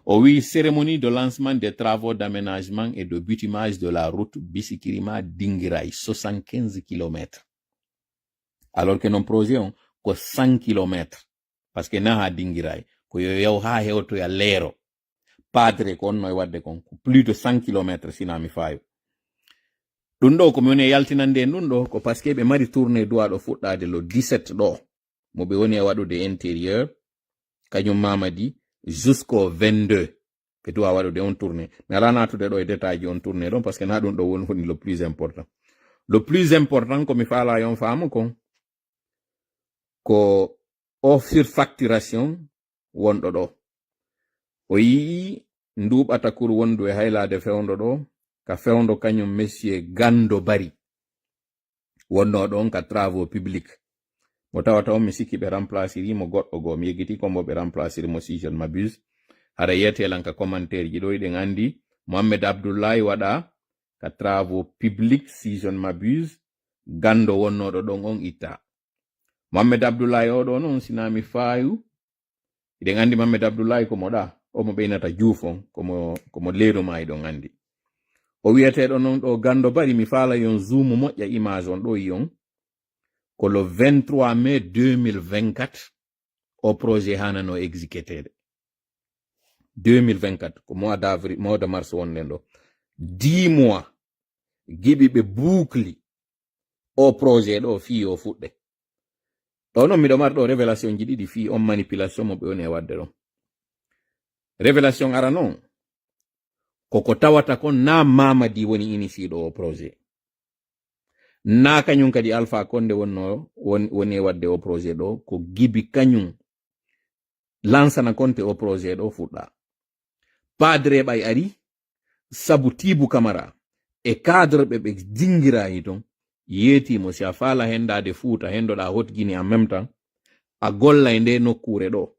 O wi'i, cérémonie de lancement des travaux d'aménagement et de bitumage de la route Bisikirima Dingiray, soixante-quinze kilomètres. Alors que non projet on ko cent kilomètres. Parce que naha Dingiray, ko yo yaw haa hewtoya Leero. Padre ko on no e waɗde kon, ko plus de cent kilomètres si naa mi faayo. Ɗun ɗoo ko mi woni e yaltinande en ɗun ɗoo, ko parce que ɓe mari tournée duwaaɗo fuɗɗaade le dix-sept ɗoo, mo ɓe woni e waɗude intérieur, kañun Mamadi, jusqu'au vingt-deux. Ɓe duwaa waɗude on tournée. Mi alaa naatude ɗoo e détail ji on tournée ɗon, parce que naa ɗun ɗoo woni, woni le plus important. Le plus important ko mi faalaa yo on faamu kon, ko o surfacturation wonɗo ɗoo. O yi'i nduu ɓatakuru wondu e haylaade fewndo ɗoo, ka fewndo kañun Monsieur Gando Bari wonnoo ɗon ka travaux publics. Mo tawata on, mi sikki ɓe remplaciri mo goɗɗo goo. Mi yeggitii ko mo ɓe remplaciri mo, si je ne m'abuse. Hara yetee lan ka commentaire ji ɗoo, hiɗen anndi Mohamed Abdoulaye waɗaa ka travaux publics, si je ne m'abuse, Gando wonnooɗo ɗon on ittaa. Mohamed Abdoulaye oo ɗoo non, si naa mi faayu, hiɗen anndi Mohamed Abdoulaye ko mo ɗaa, o mo ɓeynata Juuf on, ko mo, ko mo leeru maa hiɗon anndi. O wi'eteeɗo non ɗoo Gando Bari, mi faala yo on zoom moƴƴa image on ɗoo, yi'on. Ko le vingt-trois mai deux mille vingt-quatre, o projet haananoo exécuteede. Deux mille vingt-quatre, ko mois d'avril, mois de mars wonɗen ɗoo. Dix mois, giɓi ɓe boucli o projet ɗoo fii yo fuɗɗe. Ɗoo non miɗo mari ɗoo révélation ji ɗiɗi fii on manipulation mo ɓe woni e waɗde ɗon. Révélation arano on, ko ko tawata kon naa Mamadi woni initiiɗo o projet. Naa kañun kadi Alpha Condé wonnoo, won-, woni e waɗde o projet ɗoo, ko Gibi kañun lansana konte o projet ɗoo fuɗɗaa. Padre ɓay ari, sabu Tiibu Kamara e cadre ɓe ɓe dingiraayi ton, yeetii mo si a faala hendaade Fuuta, hendoɗaa Hot Guinée en même temps, a golla e ndee nokkuure ɗoo.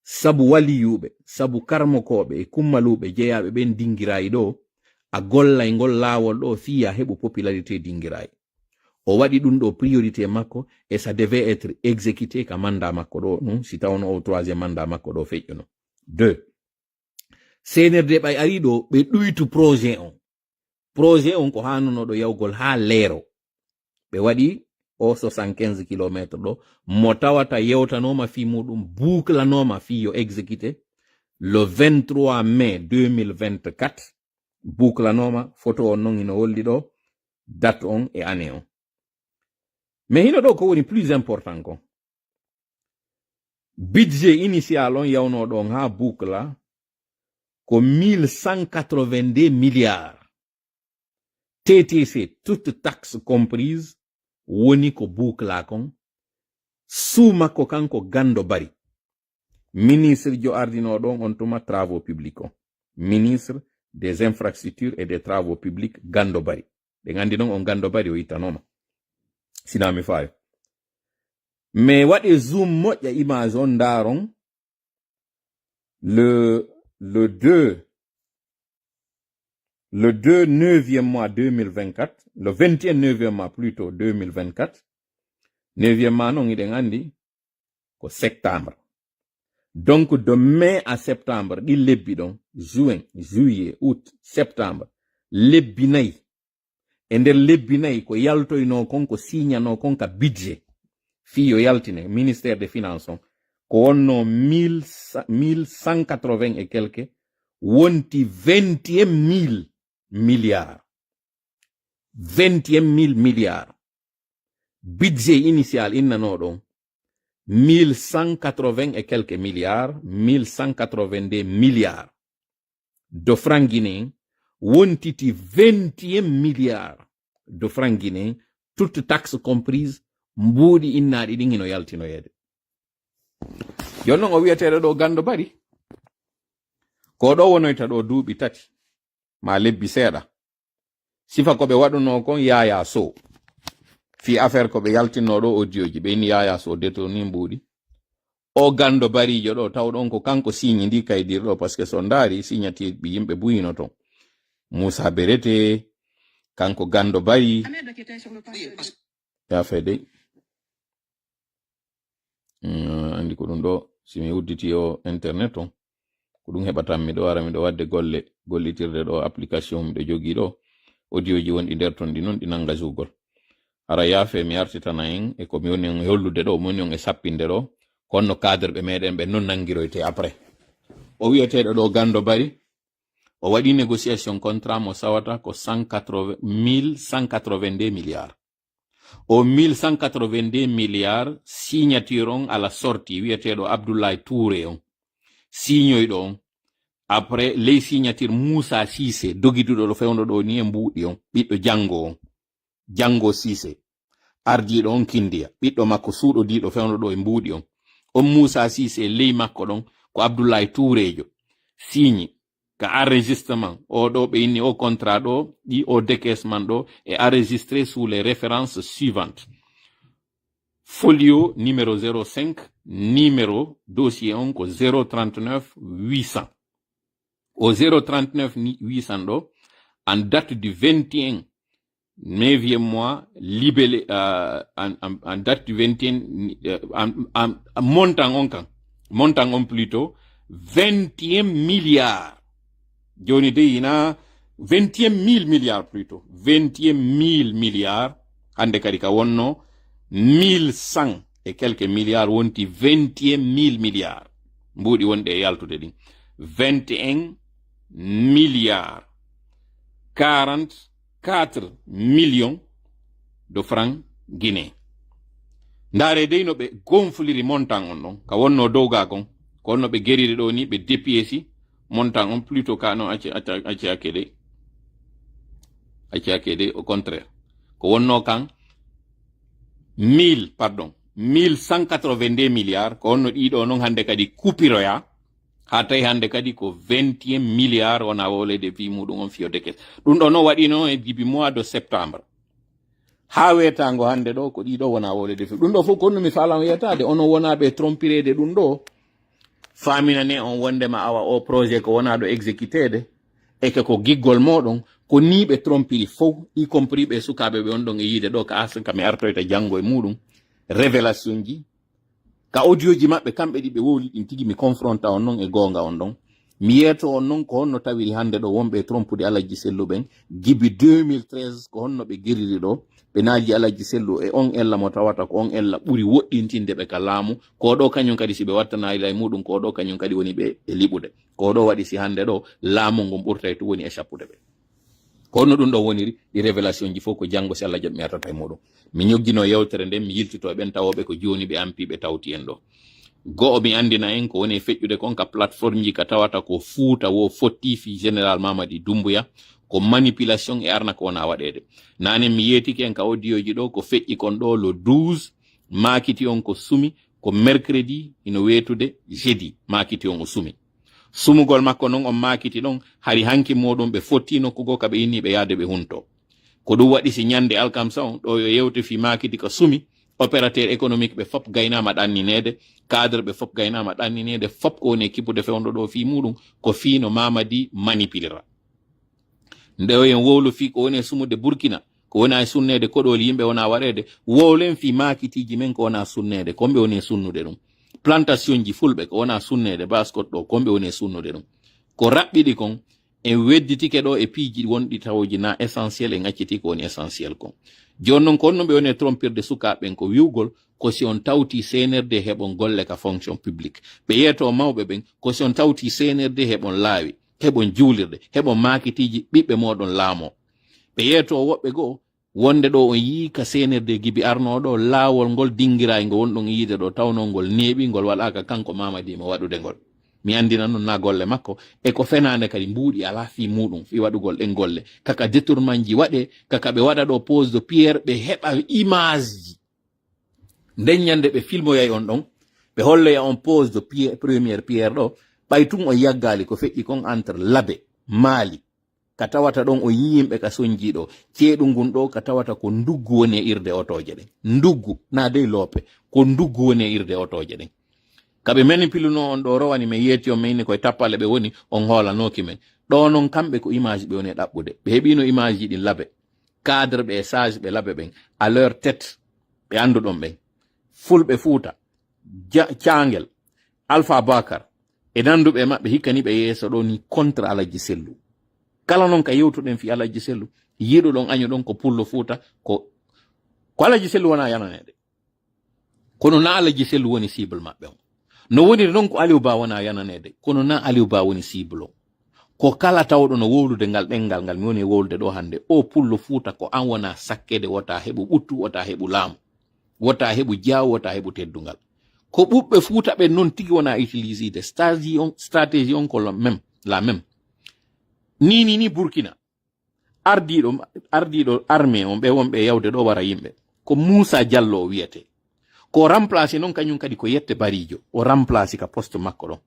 Sabu waliyuuɓe, sabu karmokooɓe e kummaluuɓe jeyaaɓe ɓen dingiraayi ɗoo, a golla e ngol laawol ɗoo fii a heɓu popularité dingiraayi. O waɗi ɗun ɗoo priorité makko et ça devait être exécuté ka mandat makko ɗoo, non si tawno o troisième mandat makko ɗoo feƴƴuno. Deux, C N R D ɓay ari ɗoo, ɓe ɗuytu projet on. Projet on ko haanunooɗo yawgol haa leero. Ɓe waɗi o soixante-quinze kilomètres ɗoo, mo tawata yewtanooma fii muɗum, buuklanooma fii yo exécuté le vingt-trois mai deux mille vingt-quatre, buuklanooma, photo on non hino holli ɗoo, date on e année on. Mais hino ɗoo ko woni plus important kon. Budget initial on yawnoo ɗon haa boucla ko mille cent quatre-vingt-deux milliards. T T C, toute taxe comprise, woni ko boucla kon. Suu makko kanko Gando Bari, ministre jo ardinoo ɗon on tuma travaux publics on. Ministre des infrastructures et des travaux publics, Gando Bari. Ɗen anndi non on Gando Bari o ittanooma. Sinaa mi faayo. Mais waɗee zoom moƴƴa image on ndaaron. Le, le deux, le deux neuvième mois deux mille vingt-quatre, le vingt et un neuvième mois plutôt deux mille vingt-quatre, neuvième mois non hiɗen anndi ko septembre. Donc de mai à septembre, ɗi lebbi ɗon, juin, juillet, août, septembre, lebbi nayi. E nder lebbi nayi ko yaltoynoo kon, ko signanoo kon ka budget, fii yo yaltine, ministère de finance on, ko wonnoo mille, mille cent quatre-vingts et quelques, wonti vingt et un mille milliards. Vingt et un mille milliards. Budget initial innanoo ɗon, mille cent quatre-vingts et quelques milliards, mille cent quatre-vingt-deux milliards de francs guinéens, wontiti vingt et un milliards de francs guinéens, toute taxe comprise, mbuuɗi innaaɗi ɗin hino yaltinoyeede. Jooni non o wi'eteeɗo ɗoo Gando Bari, ko ɗoo wonoyta ɗoo duuɓi tati, maa lebbi seeɗa. Sifa ko ɓe waɗunoo kon Yaya Sow. Fii affaire ko ɓe yaltinnoo ɗoo audio ji, ɓe inni Yaya Sow détourni mbuuɗi. O Gando Bariijo ɗoo, tawɗon ko kanko signidi kaydir ɗoo, parce que so ndaari signature ɓe yimɓe buy hino ton. Moussa Berete, kanko Gando Bari. Yaafe dey. Mm, anndi ko ɗum ɗoo, si mi udditi o internet on, ko ɗum heɓatanmi ɗoo, ara miɗo waɗde golle, gollitirde ɗoo application miɗo jogii ɗoo, audio ji wonɗi nder ton ɗi non ɗi nannga jugol. Ara yaafe mi artitana en e ko mi woni on e hollude ɗoo, mi woni on e sappinde ɗoo, ko honno cadre ɓe meɗen ɓen non nanngiroyte après. O wi'eteeɗo ɗoo Gando Bari, O waɗi négociation contrat mo sawata ko cent quatre-vingts, mille cent quatre-vingt-deux milliards. O mille cent quatre-vingt-deux milliards signature on à la sortie, wi'eteeɗo Abdoulaye Touré on. Signoyɗo on. Après, ley signature Moussa Cissé, dogiduɗo ɗo fewndo ɗo ni e mbuuɗi on, ɓiɗɗo Janngo on. Janngo Cissé, ardiiɗo on Kindiya, ɓiɗɗo makko suuɗodiiɗo fewndo ɗo e mbuuɗi on. On Moussa Cissé, ley makko ɗon, ko Abdoulaye Touréjo. Signi, ka enregistrement, o ɗo ɓe inni o contrat ɗo, ɗi o décaissement ɗo, est enregistré sous les références suivantes. Folio numéro zéro cinq, numéro dossier on ko zéro trente-neuf huit cents. Au zéro trente-neuf ni-, huit cents ɗo, en date du vingt et un, neuvième mois, libellé, euh, en, en, en date du vingt et un, euh, en, en, en montant on kan, montant on plutôt, vingt et un milliards. Joni dey ina vingt et un mille milliards plutôt, vingt et un mille milliards, hande kadi ka wonno mille cent et quelques milliards wonti vingt et un mille milliards. Mbuuɗi wonɗi e yaltude ɗin. Vingt et un milliards quarante-quatre millions de francs guinéens. Ndaare dey no ɓe gonfliri montant on ɗon, ka wonno dow gaa kon, ko wonno ɓe geriri ɗo ni, ɓe depiesi montant on, plutôt ka non, acce, acce, acce hakke dey. Acce hakke dey, au contraire. Ko wonno kan, mille, pardon, mille cent quatre-vingt-deux milliards, ko wonno ɗiɗo non hande kadi kupiroya, haa tawi hande kadi ko vingt et un milliards wona wowlede fii muɗum on fiyo dekes. Ɗum ɗo non waɗino e dibi mois de septembre. Haa weetaango hande ɗo, ko ɗiɗo wona wowlede fii. Ɗum ɗo fof ko honno mi faalan weetaade, onon wonaaɓe e trompireede ɗum ɗo. Faaminane on wondema awa o projet ko wona ɗo exécuteede, e ke ko giggol moɗon, ko ni ɓe trompiri fof, y compris ɓe sukaaɓe ɓe on ɗon e yiide ɗo ka Asen, ka mi artoyta janngo e muɗum, révélation ji, ka audio ji maɓɓe kamɓe ɗi ɓe wowli ɗin tigi, mi confronta on non e goonga on ɗon. Mi yeeto on non ko honno tawiri hande ɗo wonɓe e trompude Alhaji Sellu ɓen, gibi deux mille treize, ko honno ɓe geriri ɗo, ɓe naaji Alhaji Sellu e on ella mo tawata ko on ella ɓuri woɗɗintinde ɓe ka laamu, ko ɗo kañum kadi si ɓe wattanaali lay muɗum, ko ɗo kañum kadi woni ɓe e liɓude. Ko ɗo waɗi si hande ɗo laamu ngun ɓurtay tun woni e cappude ɓe. Ko honno ɗum ɗon woniri? Ɗi révélation ji fof ko janngo, si Allah jaɓi, mi artata e muɗum. Mi ñoggino yewtere nden, mi yiltito e ɓen tawooɓe ko jooni ɓe ampi, ɓe tawti en ɗo. Go'o, mi anndina en ko woni e feƴƴude kon ka plateforme ji ka tawata ko Fuuta wo fotti fii Général Mamadi Doumbouya, ko manipulation e arnaque wona waɗeede. Naane mi yeetike en ka audio ji ɗo, ko feƴƴi kon ɗo le douze, maakiti on ko sumi, ko mercredi, hino weetude jeudi, maakiti on o sumi. Sumugol makko non on maakiti ɗon, hari hanki muɗum ɓe fotti nokku goo ka ɓe inni ɓe yaade ɓe hunto. Ko ɗum waɗi si ñande alkamsa on, ɗo yo yewte fii maakiti ka sumi, opérateur économique ɓe fop gaynaama ɗannineede, cadre ɓe fop gaynaama ɗannineede, fop ko woni e kippude fewndo ɗo fii muɗum, ko fii no Mamadi manipulira. Nde o en wowlo fii ko woni e sumude Burkina, ko wona e sunneede koɗooli yimɓe wona waɗeede, wowlen fii maakitiiji men ko wona sunneede, ko ɓe woni e sunnude ɗum. Plantation ji fulɓe ko wona sunneede, Baskot ɗo, ko ɓe woni e sunnude ɗum. Ko raɓɓiɗi kon, en wedditike ɗo e piiji wonɗi tawooji na essentiel, en acciti ko woni essentiel kon. Jooni non, ko honno ɓe woni e trompirde sukaaɓe ɓen? Ko wi'ugol ko si on tawti C N R D heɓon golle ka fonction publique. Ɓe yeeto mawɓe ɓen ko si on tawti C N R D heɓon laawi, heɓon juulirɗe, heɓon maakitiiji ɓiɓɓe mooɗon laamoo. Ɓe yeeto woɓɓe goo wonde ɗo on yi'i ka C N R D gibi arnoo ɗo, laawol ngol dingiray ngo wonɗon e yiide ɗo, tawnoo ngol neeɓi, ngol waɗaaka kanko Mamadi mo waɗude ngol. Mi anndina non na golle makko, e ko fenaande kadi mbuuɗi alaa fii muɗum, fii waɗugol ɗen golle. Kaka détournement ji waɗee, kaka ɓe waɗa ɗo pose de pierre, ɓe heɓa image ji. Nden ñande ɓe filmoyay on ɗon, ɓe holloya on pose de pierre, première pierre ɗo, ɓay tun on yaggaali ko feƴƴi kon entre Labe, Mali, ka tawata ɗon o yi'i yimɓe ka sonjii ɗo, ceeɗu ngun ɗo ka tawata ko nduggu woni e irde otooje ɗen. Nduggu, na dey loope, ko nduggu woni e irde otooje ɗen. Ka ɓe manipulunoo on ɗo rowani men yeeti on men inni koye tappale ɓe woni, on hoolanooki men. Ɗo non kamɓe ko image ɓe woni e ɗaɓɓude. Ɓe heɓiino image ji ɗin Labe. Cadre ɓe e sage ɓe Labe ɓen, à leur tête, ɓe annduɗon ɓen. Fulɓe Fuuta, Ja-, Caangel, Alpha Bakar, e nannduɓe e maɓɓe, hikka ni ɓe yeeso ɗo ni contre Alhaji Sellu. Kala non ka yewtuɗen fii Alhaji Sellu, yiɗuɗon añuɗon ko Pullo Fuuta, ko, ko Alhaji Sellu wona yananeede. Kono na Alhaji Sellu woni cible maɓɓe on. No woniri non ko Aliou Ba wona yananeede, kono na Aliou Ba woni cible on. Ko kala tawɗo no wowlude ngal ɗenngal ngal mi woni e wowlude ɗoo hannde, oo pullo Fuuta ko an wona sakkeede, wota heɓu ɓuttu, wota heɓu laamu, wota heɓu jaawo, wota heɓu teddungal. Ko ɓuɓɓe Fuuta ɓen non tigi wona utiliside. Stratégie on, stratégie on ko la même, la même. Ni, ni, ni Burkina. Ardiiɗo, ardiiɗo armée on, ɓe wonɓe e yawde ɗoo wara yimɓe. Ko Muusa Jallo o wiyetee. Ko o remplacé non kañum kadi ko Yette Bariijo. O remplacé ka poste makko ɗon.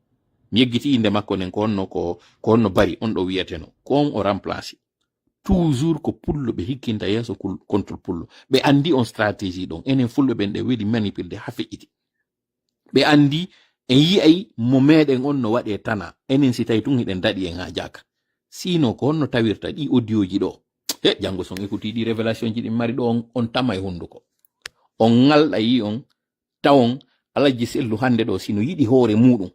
Mi yeggitii innde makko nden, ko honno, ko, ko honno Bari on ɗoo wiyeteno. Ko on o remplacé. Toujours ko pullo ɓe hikkinta yeeso kul-, contre pullo. Ɓe anndi on stratégie ɗon. Enen fulɓe ɓen ɗe weli manipulde haa feƴƴiti. Ɓe anndi, en yi'ay mo meɗen on no waɗee tana. Enen si tawi tun hiɗen daɗi en haa jaaka. Sinon, ko honno tawirta ɗi audiooji ɗoo? He, janngo son écouti ɗi révélation ji ɗin mari ɗoo, on, on tama e hunnduko. On ŋalɗa yi on, tawon, Alhaji Sellu hannde ɗoo, si no yiɗi hoore muuɗum,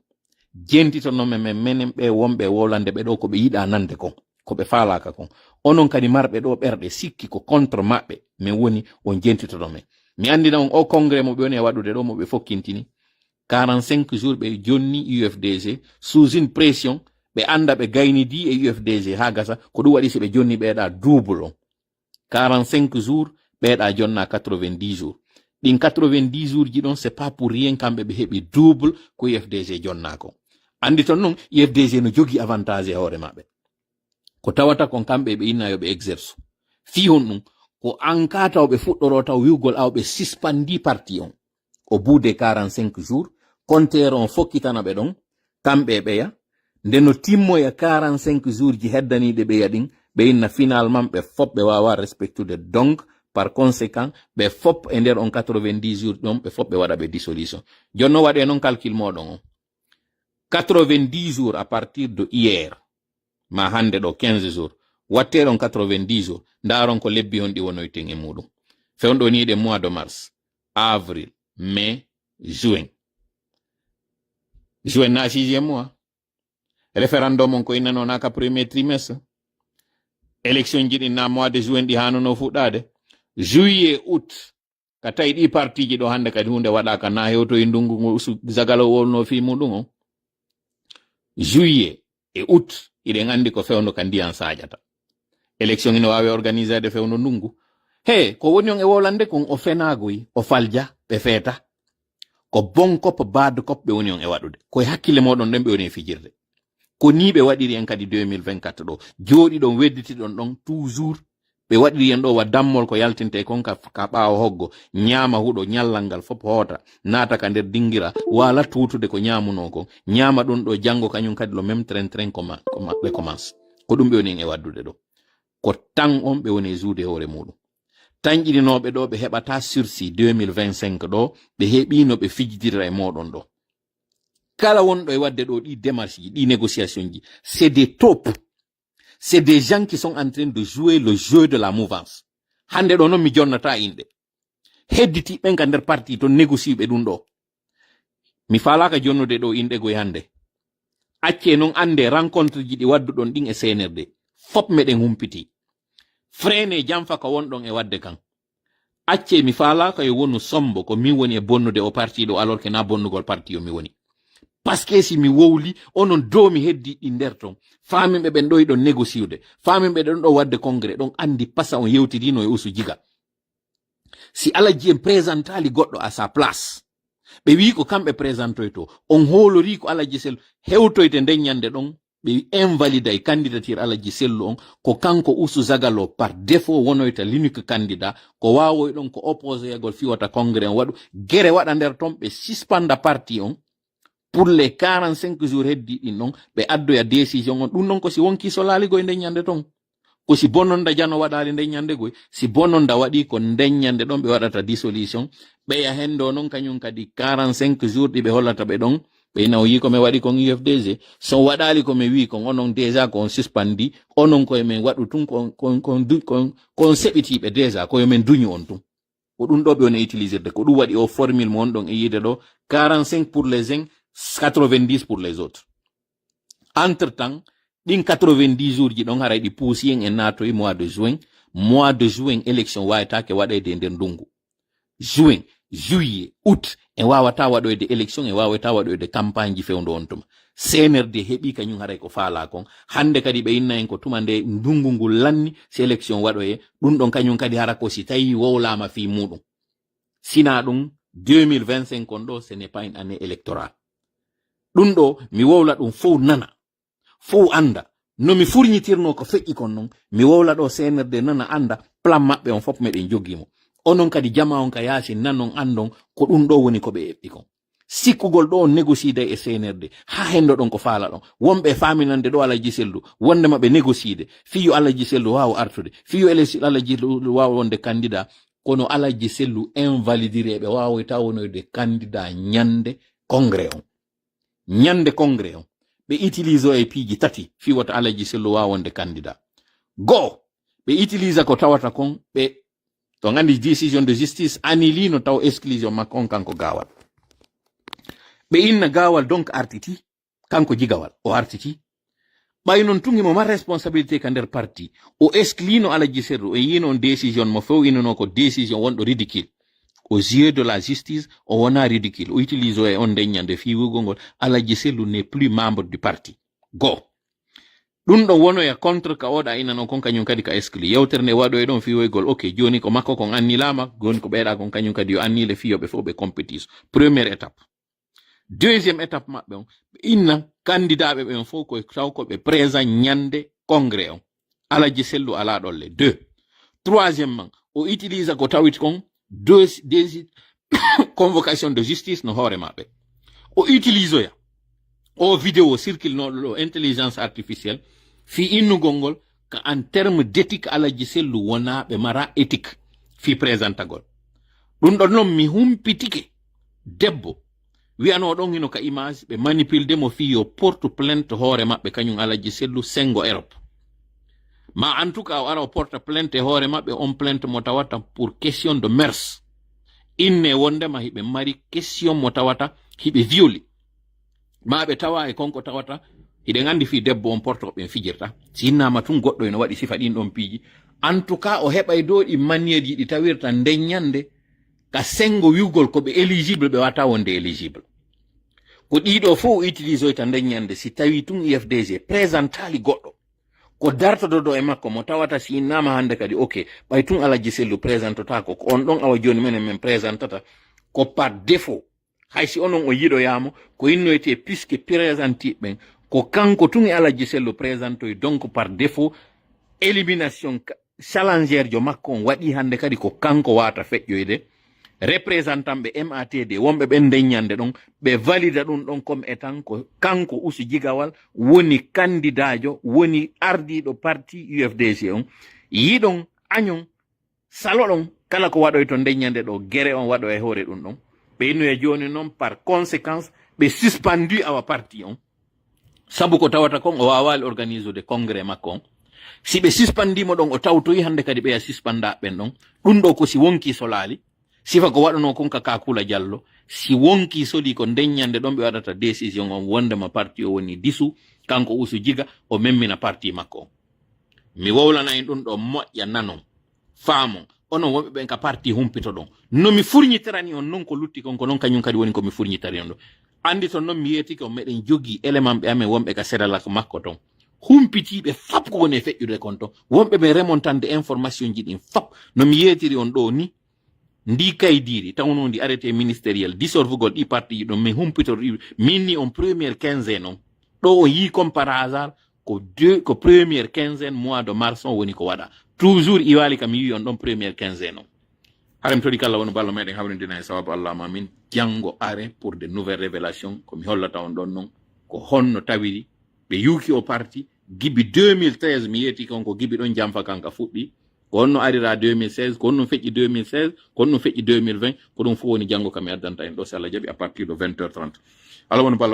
jentitono men, men, menen ɓe wonɓe e wowlande ɓe ɗoo ko ɓe yiɗaa nande kon, ko ɓe faalaaka kon. Onon kadi marɓe ɗoo ɓerɗe sikki ko contre maɓɓe, men woni on jentitoto men. Mi anndina on oo congrès mo ɓe woni e waɗude ɗoo, mo ɓe fokkintini. Quarante-cinq jours ɓe jonni U F D G, sous une pression, ɓe annda ɓe gaynidii e U F D G haa gasa, ko ɗum waɗi si ɓe jonni ɓe ɗa double on. Quarante-cinq jours, ɓe ɗa jonna quatre-vingt-dix jours. Ɗin quatre-vingt-dix jours ji ɗon, c'est pas pour rien kamɓe ɓe heɓi double ko U F D G jonna kon. Anndi ton non, U F D G no jogii avantage e hoore maɓɓe. Ko tawata kon kamɓe ɓe inna yo ɓe exerce. Fii honɗum? Ko an ka taw ɓe fuɗɗoroo taw wi'ugol aw ɓe suspendii parti on. Au bout des quarante-cinq jours, compteur on fokkitana ɓe ɗon, kamɓe e ɓeya. Nde no timmoya quarante-cinq jours ji heddaniiɗi ɓeya ɗin, ɓe inna finalement ɓe fop ɓe waawaa respectude. Donc, par conséquent, ɓe fop e nder on quatre-vingt-dix jours ɗon, ɓe fop ɓe waɗa ɓe dissolution. Jooni non waɗee non calcul mooɗon on. Quatre-vingt-dix jours à partir de hier, ma hannde ɗoo quinze jours, wattee ɗon quatre-vingt-dix jours, ndaaron ko lebbi honɗi wonoyten e muuɗum. Fewndo nii ɗe mois de mars, avril, mai, juin. Juin na sixième mois. Référendum on ko innanoo na ka premier trimestre. Élection ji ɗin na mois de juin ɗi haanunoo fuɗɗaade. Juillet, août, ka tawi ɗi partiiji ɗoo hannde kadi huunde waɗaaka, na hewtoyi ndungu ngu usu Zagalo wolno fii muɗum on. Juillet e août, hiɗen anndi ko fewndo ka ndiyan saajata. Élection ina waawi organiseede fewndo ndungu. He, ko woni on e wowlande kon o fenaagoy, o falja, ɓe feeta. Ko bon kop, bad kop ɓe woni on e waɗude. Ko e hakkille mooɗon ɗen ɓe woni e fijirde. Ko nii ɓe waɗiri en kadi deux mille vingt-quatre ɗoo. Jooɗi ɗon, wedditi ɗon ɗon, toujours. Ɓe waɗiri en ɗoo wa dammol ko yaltintee kon ka, ka ɓaawo hoggo, ñaama huɗo, ñallal ngal fof hoota, naata ka nder dingira, waala tuutude ko ñaamunoo kon, ñaama ɗum ɗoo janngo kañum kadi lo même train train ko ma-, ko ma-, ɓe commence. Ko ɗum ɓe woni en e waddude ɗoo. Ko tan on ɓe woni e juude hoore muuɗum. Tanƴirinooɓe ɗoo ɓe heɓataa sursis deux mille vingt-cinq ɗoo, ɓe heɓii no ɓe fijidira e mooɗon ɗoo. Kala wonɗo e waɗde ɗoo ɗii démarche ji, ɗii négociation ji, c'est des taupes. C'est des gens qui sont en train de jouer le jeu de la mouvance. Hannde ɗoo non mi jonnataa inɗe. Hedditi ɓen ka nder parti ton négociiɓe ɗum ɗoo. Mi faalaaka jonnude ɗoo inɗe goy hannde. Accee non annde rencontre ji ɗi wadduɗon ɗin e C N R D. Fop meɗen humpiti. Freinez janfa ko wonɗon e waɗde kan. Accee mi faalaaka yo wonu sombo ko min woni e bonnude o parti ɗoo alors que na bonnugol parti o mi woni. Parce que si mi wowli, onon doomi heddi ɗi nder ton. Faaminɓe ɓen ɗoo hiɗon négociude. Faaminɓe ɗon ɗoo waɗde congrès, ɗon anndi pasa on yewtidino e Usu Jiga. Si Alhaji en présentaali goɗɗo à sa place, ɓe wii ko kamɓe présentoyto, on hoolorii ko Alhaji Sel hewtoyte nden ñande ɗon, ɓe invaliday candidature Alhaji Sellu on, ko kanko Usu Zagalo par défaut wonoyta l'unique candidat, ko waawoy ɗon ko opposé yagol fiwata congrès on waɗu, gere waɗa nder ton, ɓe suspenda parti on, pour les quarante-cinq jours heddi ɗin ɗon, ɓe addoya décision on, ɗum ɗon ko si wonkii so laaligo e nden ñande ton. Ko si bononda jano waɗaali nden ñande goy, si bononda waɗi ko nden ñande ɗon ɓe waɗata dissolution, ɓeya hendo non kañum kadi quarante-cinq jours ɗi ɓe hollata ɓe ɗon, ɓe ina o yii ko mi waɗi kon U F D G, so waɗaali ko mi wii kon, onon déjà ko on suspandi, onon koye men waɗu tun, kon, kon, kon du-, kon, kon seɓitiiɓe déjà, ko yo men duñu on tun. Ko ɗum ɗoo ɓe woni utilisirde, ko ɗum waɗi o formule mo wonɗon e yiide ɗoo, quarante-cinq pour les uns, quatre-vingt-dix pour les autres. Entre-temps, ɗin quatre-vingt-dix jours ji ɗon haray ɗi puusi en, en naatoyi mois de juin. Mois de juin, élection waawetaake waɗeede e nder ndungu. Juin, juillet, août, en waawataa waɗoyde élection, en waawataa waɗoyde campagne ji fewndo on tuma. C N R D heɓii kañum haray ko faalaa kon. Hannde kadi ɓe inna en ko tuma nde ndungu ngu lanni, si élection waɗoyee. Ɗum ɗon kañum kadi hara ko si tawii wowlaama fii muuɗum. Sinaa ɗum, deux mille vingt-cinq on ɗoo, ce n'est pas une année électorale. Ɗum ɗoo, mi wowla ɗum fow nana, fow annda. No mi furñitirnoo ko feƴƴi kon non, mi wowla ɗoo C N R D nana annda plan maɓɓe on fof meɗen jogii mo. Onon kadi jamaa on ka yaasi nanon anndon ko ɗum ɗoo woni ko ɓe eɓɓi kon. Sikkugol ɗoo on négocier e C N R D, haa henndo ɗon ko faala ɗon. Wonɓe e faaminande ɗoo Alhaji Sellu, wonndema ɓe négocier, fii yo Alhaji Sellu waaw artude, fii yo Alhaji Sellu waaw wonde candidat, kono Alhaji Sellu invalidire, ɓe waawoyta wonoyde candidat ñande congrès on. Ñande congrès on, ɓe utiliser e piiji tati fii wota Alhaji Sellu waaw wonde candidat. Goo, ɓe utiliser ko tawata kon, ɓe, to nganndi décision de justice annulino taw exclusion makko on kanko Gaawal. Ɓe inna Gaawal donc artiti, kanko Jigawal, o artiti. Ɓay non tun himo mari responsabilité ka nder parti. O excluino Alhaji Sellu, o yiino on décision mo few inunoo ko décision wonɗo ridicule. Aux yeux de la justice, o wonaa ridicule. O utiliser e on nden ñande fii wi'ugol ngol, Alhaji Sellu n'est plus membre du parti. Goo. Ɗum ɗon wonoya contre ka oɗa inano kon kañum kadi ka exclu. Yewtere nde waɗoy ɗon fii woygol, ok, jooni ko makko kon annilaama, jooni ko ɓeyɗa kon kañum kadi yo annile fii yo ɓe fof ɓe compétition. Première étape. Deuxième étape maɓɓe on, ɓe inna kandidaaɓe ɓen fof koye taw ko ɓe présent ñande congrès on. Alhaji Sellu alaa ɗolle. Deux. Troisièmement, o utilisa ko tawit kon deux, deux convocation de justice no hoore maɓɓe. O utilisoya o vidéo circulenooɗo ɗo intelligence artificielle fii innugol ngol ka en terme d'éthique Alhaji Sellu wonaa ɓe mara éthique fii présentagol. Ɗum ɗon non mi humpitike debbo wi'anoo ɗon hino ka image ɓe manipulde mo fii yo porte plainte hoore maɓɓe kañum Alhaji Sellu sengo Europe. Ma en tout cas o ara o porta plainte e hoore maɓɓe on plainte mo tawata pour question de mœurs. Inne wondema hiɓe mari question mo tawata hiɓe violi. Ma ɓe tawa e kon ko tawata hiɗen anndi fii debbo on porto ko ɓen fijirta. Si innama tun goɗɗo eno waɗi sifa ɗin ɗon piiji. En tout cas o heɓay dow ɗi manière ji ɗi tawirta nden ñande ka sengo wi'ugol ko ɓe éligible ɓe wata wonde éligible. Ko ɗiɗo fof o utilisoyta nden ñande si tawi tun U F D G présentali goɗɗo. Ko dartododo e makko mo tawata si innama hannde kadi ok, ɓay tun Alhaji Sellu présentotako, ko on ɗon awa jooni menen men présentata ko par défaut. Hay si onon o yiɗoyamo, ko innoyte puisque présenti ɓen, ko kanko tun e Alhaji Sellu présentoy, donc par défaut, élimination ka-, challenger jo makko on waɗi hannde kadi ko kanko wata feƴƴoyde, représentant ɓe M A T D wonɓe ɓen nden ñande ɗon, ɓe valida ɗum ɗon comme étant ko kanko Usu Jigawal woni kandidaajo, woni ardiiɗo parti U F D C on. Yiɗon, añon, saloɗon, kala ko waɗoy to nden ñande ɗo gere on waɗo e hoore ɗum ɗon. Ɓe innoya jooni non par conséquence, ɓe suspendu awa parti on. Sabu ko tawata kon o waawaali organisude congrès makko on. Si ɓe suspendimo ɗon, o tawtoyi hannde kadi ɓeya suspenda ɓen ɗon. Ɗum ɗo ko si wonki solaali. Sifa ko waɗunoo kon ka Kakula Jallo. Si wonki soli ko nden ñande ɗon ɓe waɗata décision on wondema parti o woni disu, kanko Usu Jiga, o memmina parti makko on. Mi wowlana en ɗum ɗo moƴƴa nanon. Faamon, onon wonɓe ɓen ka parti humpito ɗon. No mi furñitirani on non ko lutti kon, ko non kañum kadi woni ko mi furñitari on ɗon. Anndi ton non mi yeetike on, meɗen jogii élément ɓe amen wonɓe ka Sedalak makko ton. Humpitiiɓe fap ko woni e feƴƴude kon ton. Wonɓe ɓe remontande information ji ɗin fap. No mi yeetiri on ɗo ni, ndi kaydiiri tawnoo ndi arrêté ministériel, dissolvugol ɗi parti ji ɗon, mi humpitor ɗi, min ni on première quinzaine on. Ɗo on yii comme par hasard, ko deux, ko première quinzaine mois de mars on woni ko waɗa. Toujours iwaali kam yiwi on ɗon première quinzaine on. Hare mi toɗi kala wonu ballo meɗen hawrindina e sababu Allah ma min. Janngo are pour de nouvelles révélations, ko mi hollata on ɗon non. Ko honno tawiri ɓe yuuki o parti, gibi deux mille treize mi yeeti kon ko gibi ɗon janfa kan ka fuɗɗi. Ko honno arira deux mille seize, ko honno feƴƴi deux mille seize, ko honno feƴƴi deux mille vingt, ko ɗum fof woni janngo kam mi addanta en ɗo si Allah jaɓi à partir de vingt heures trente. Allah wonu ballo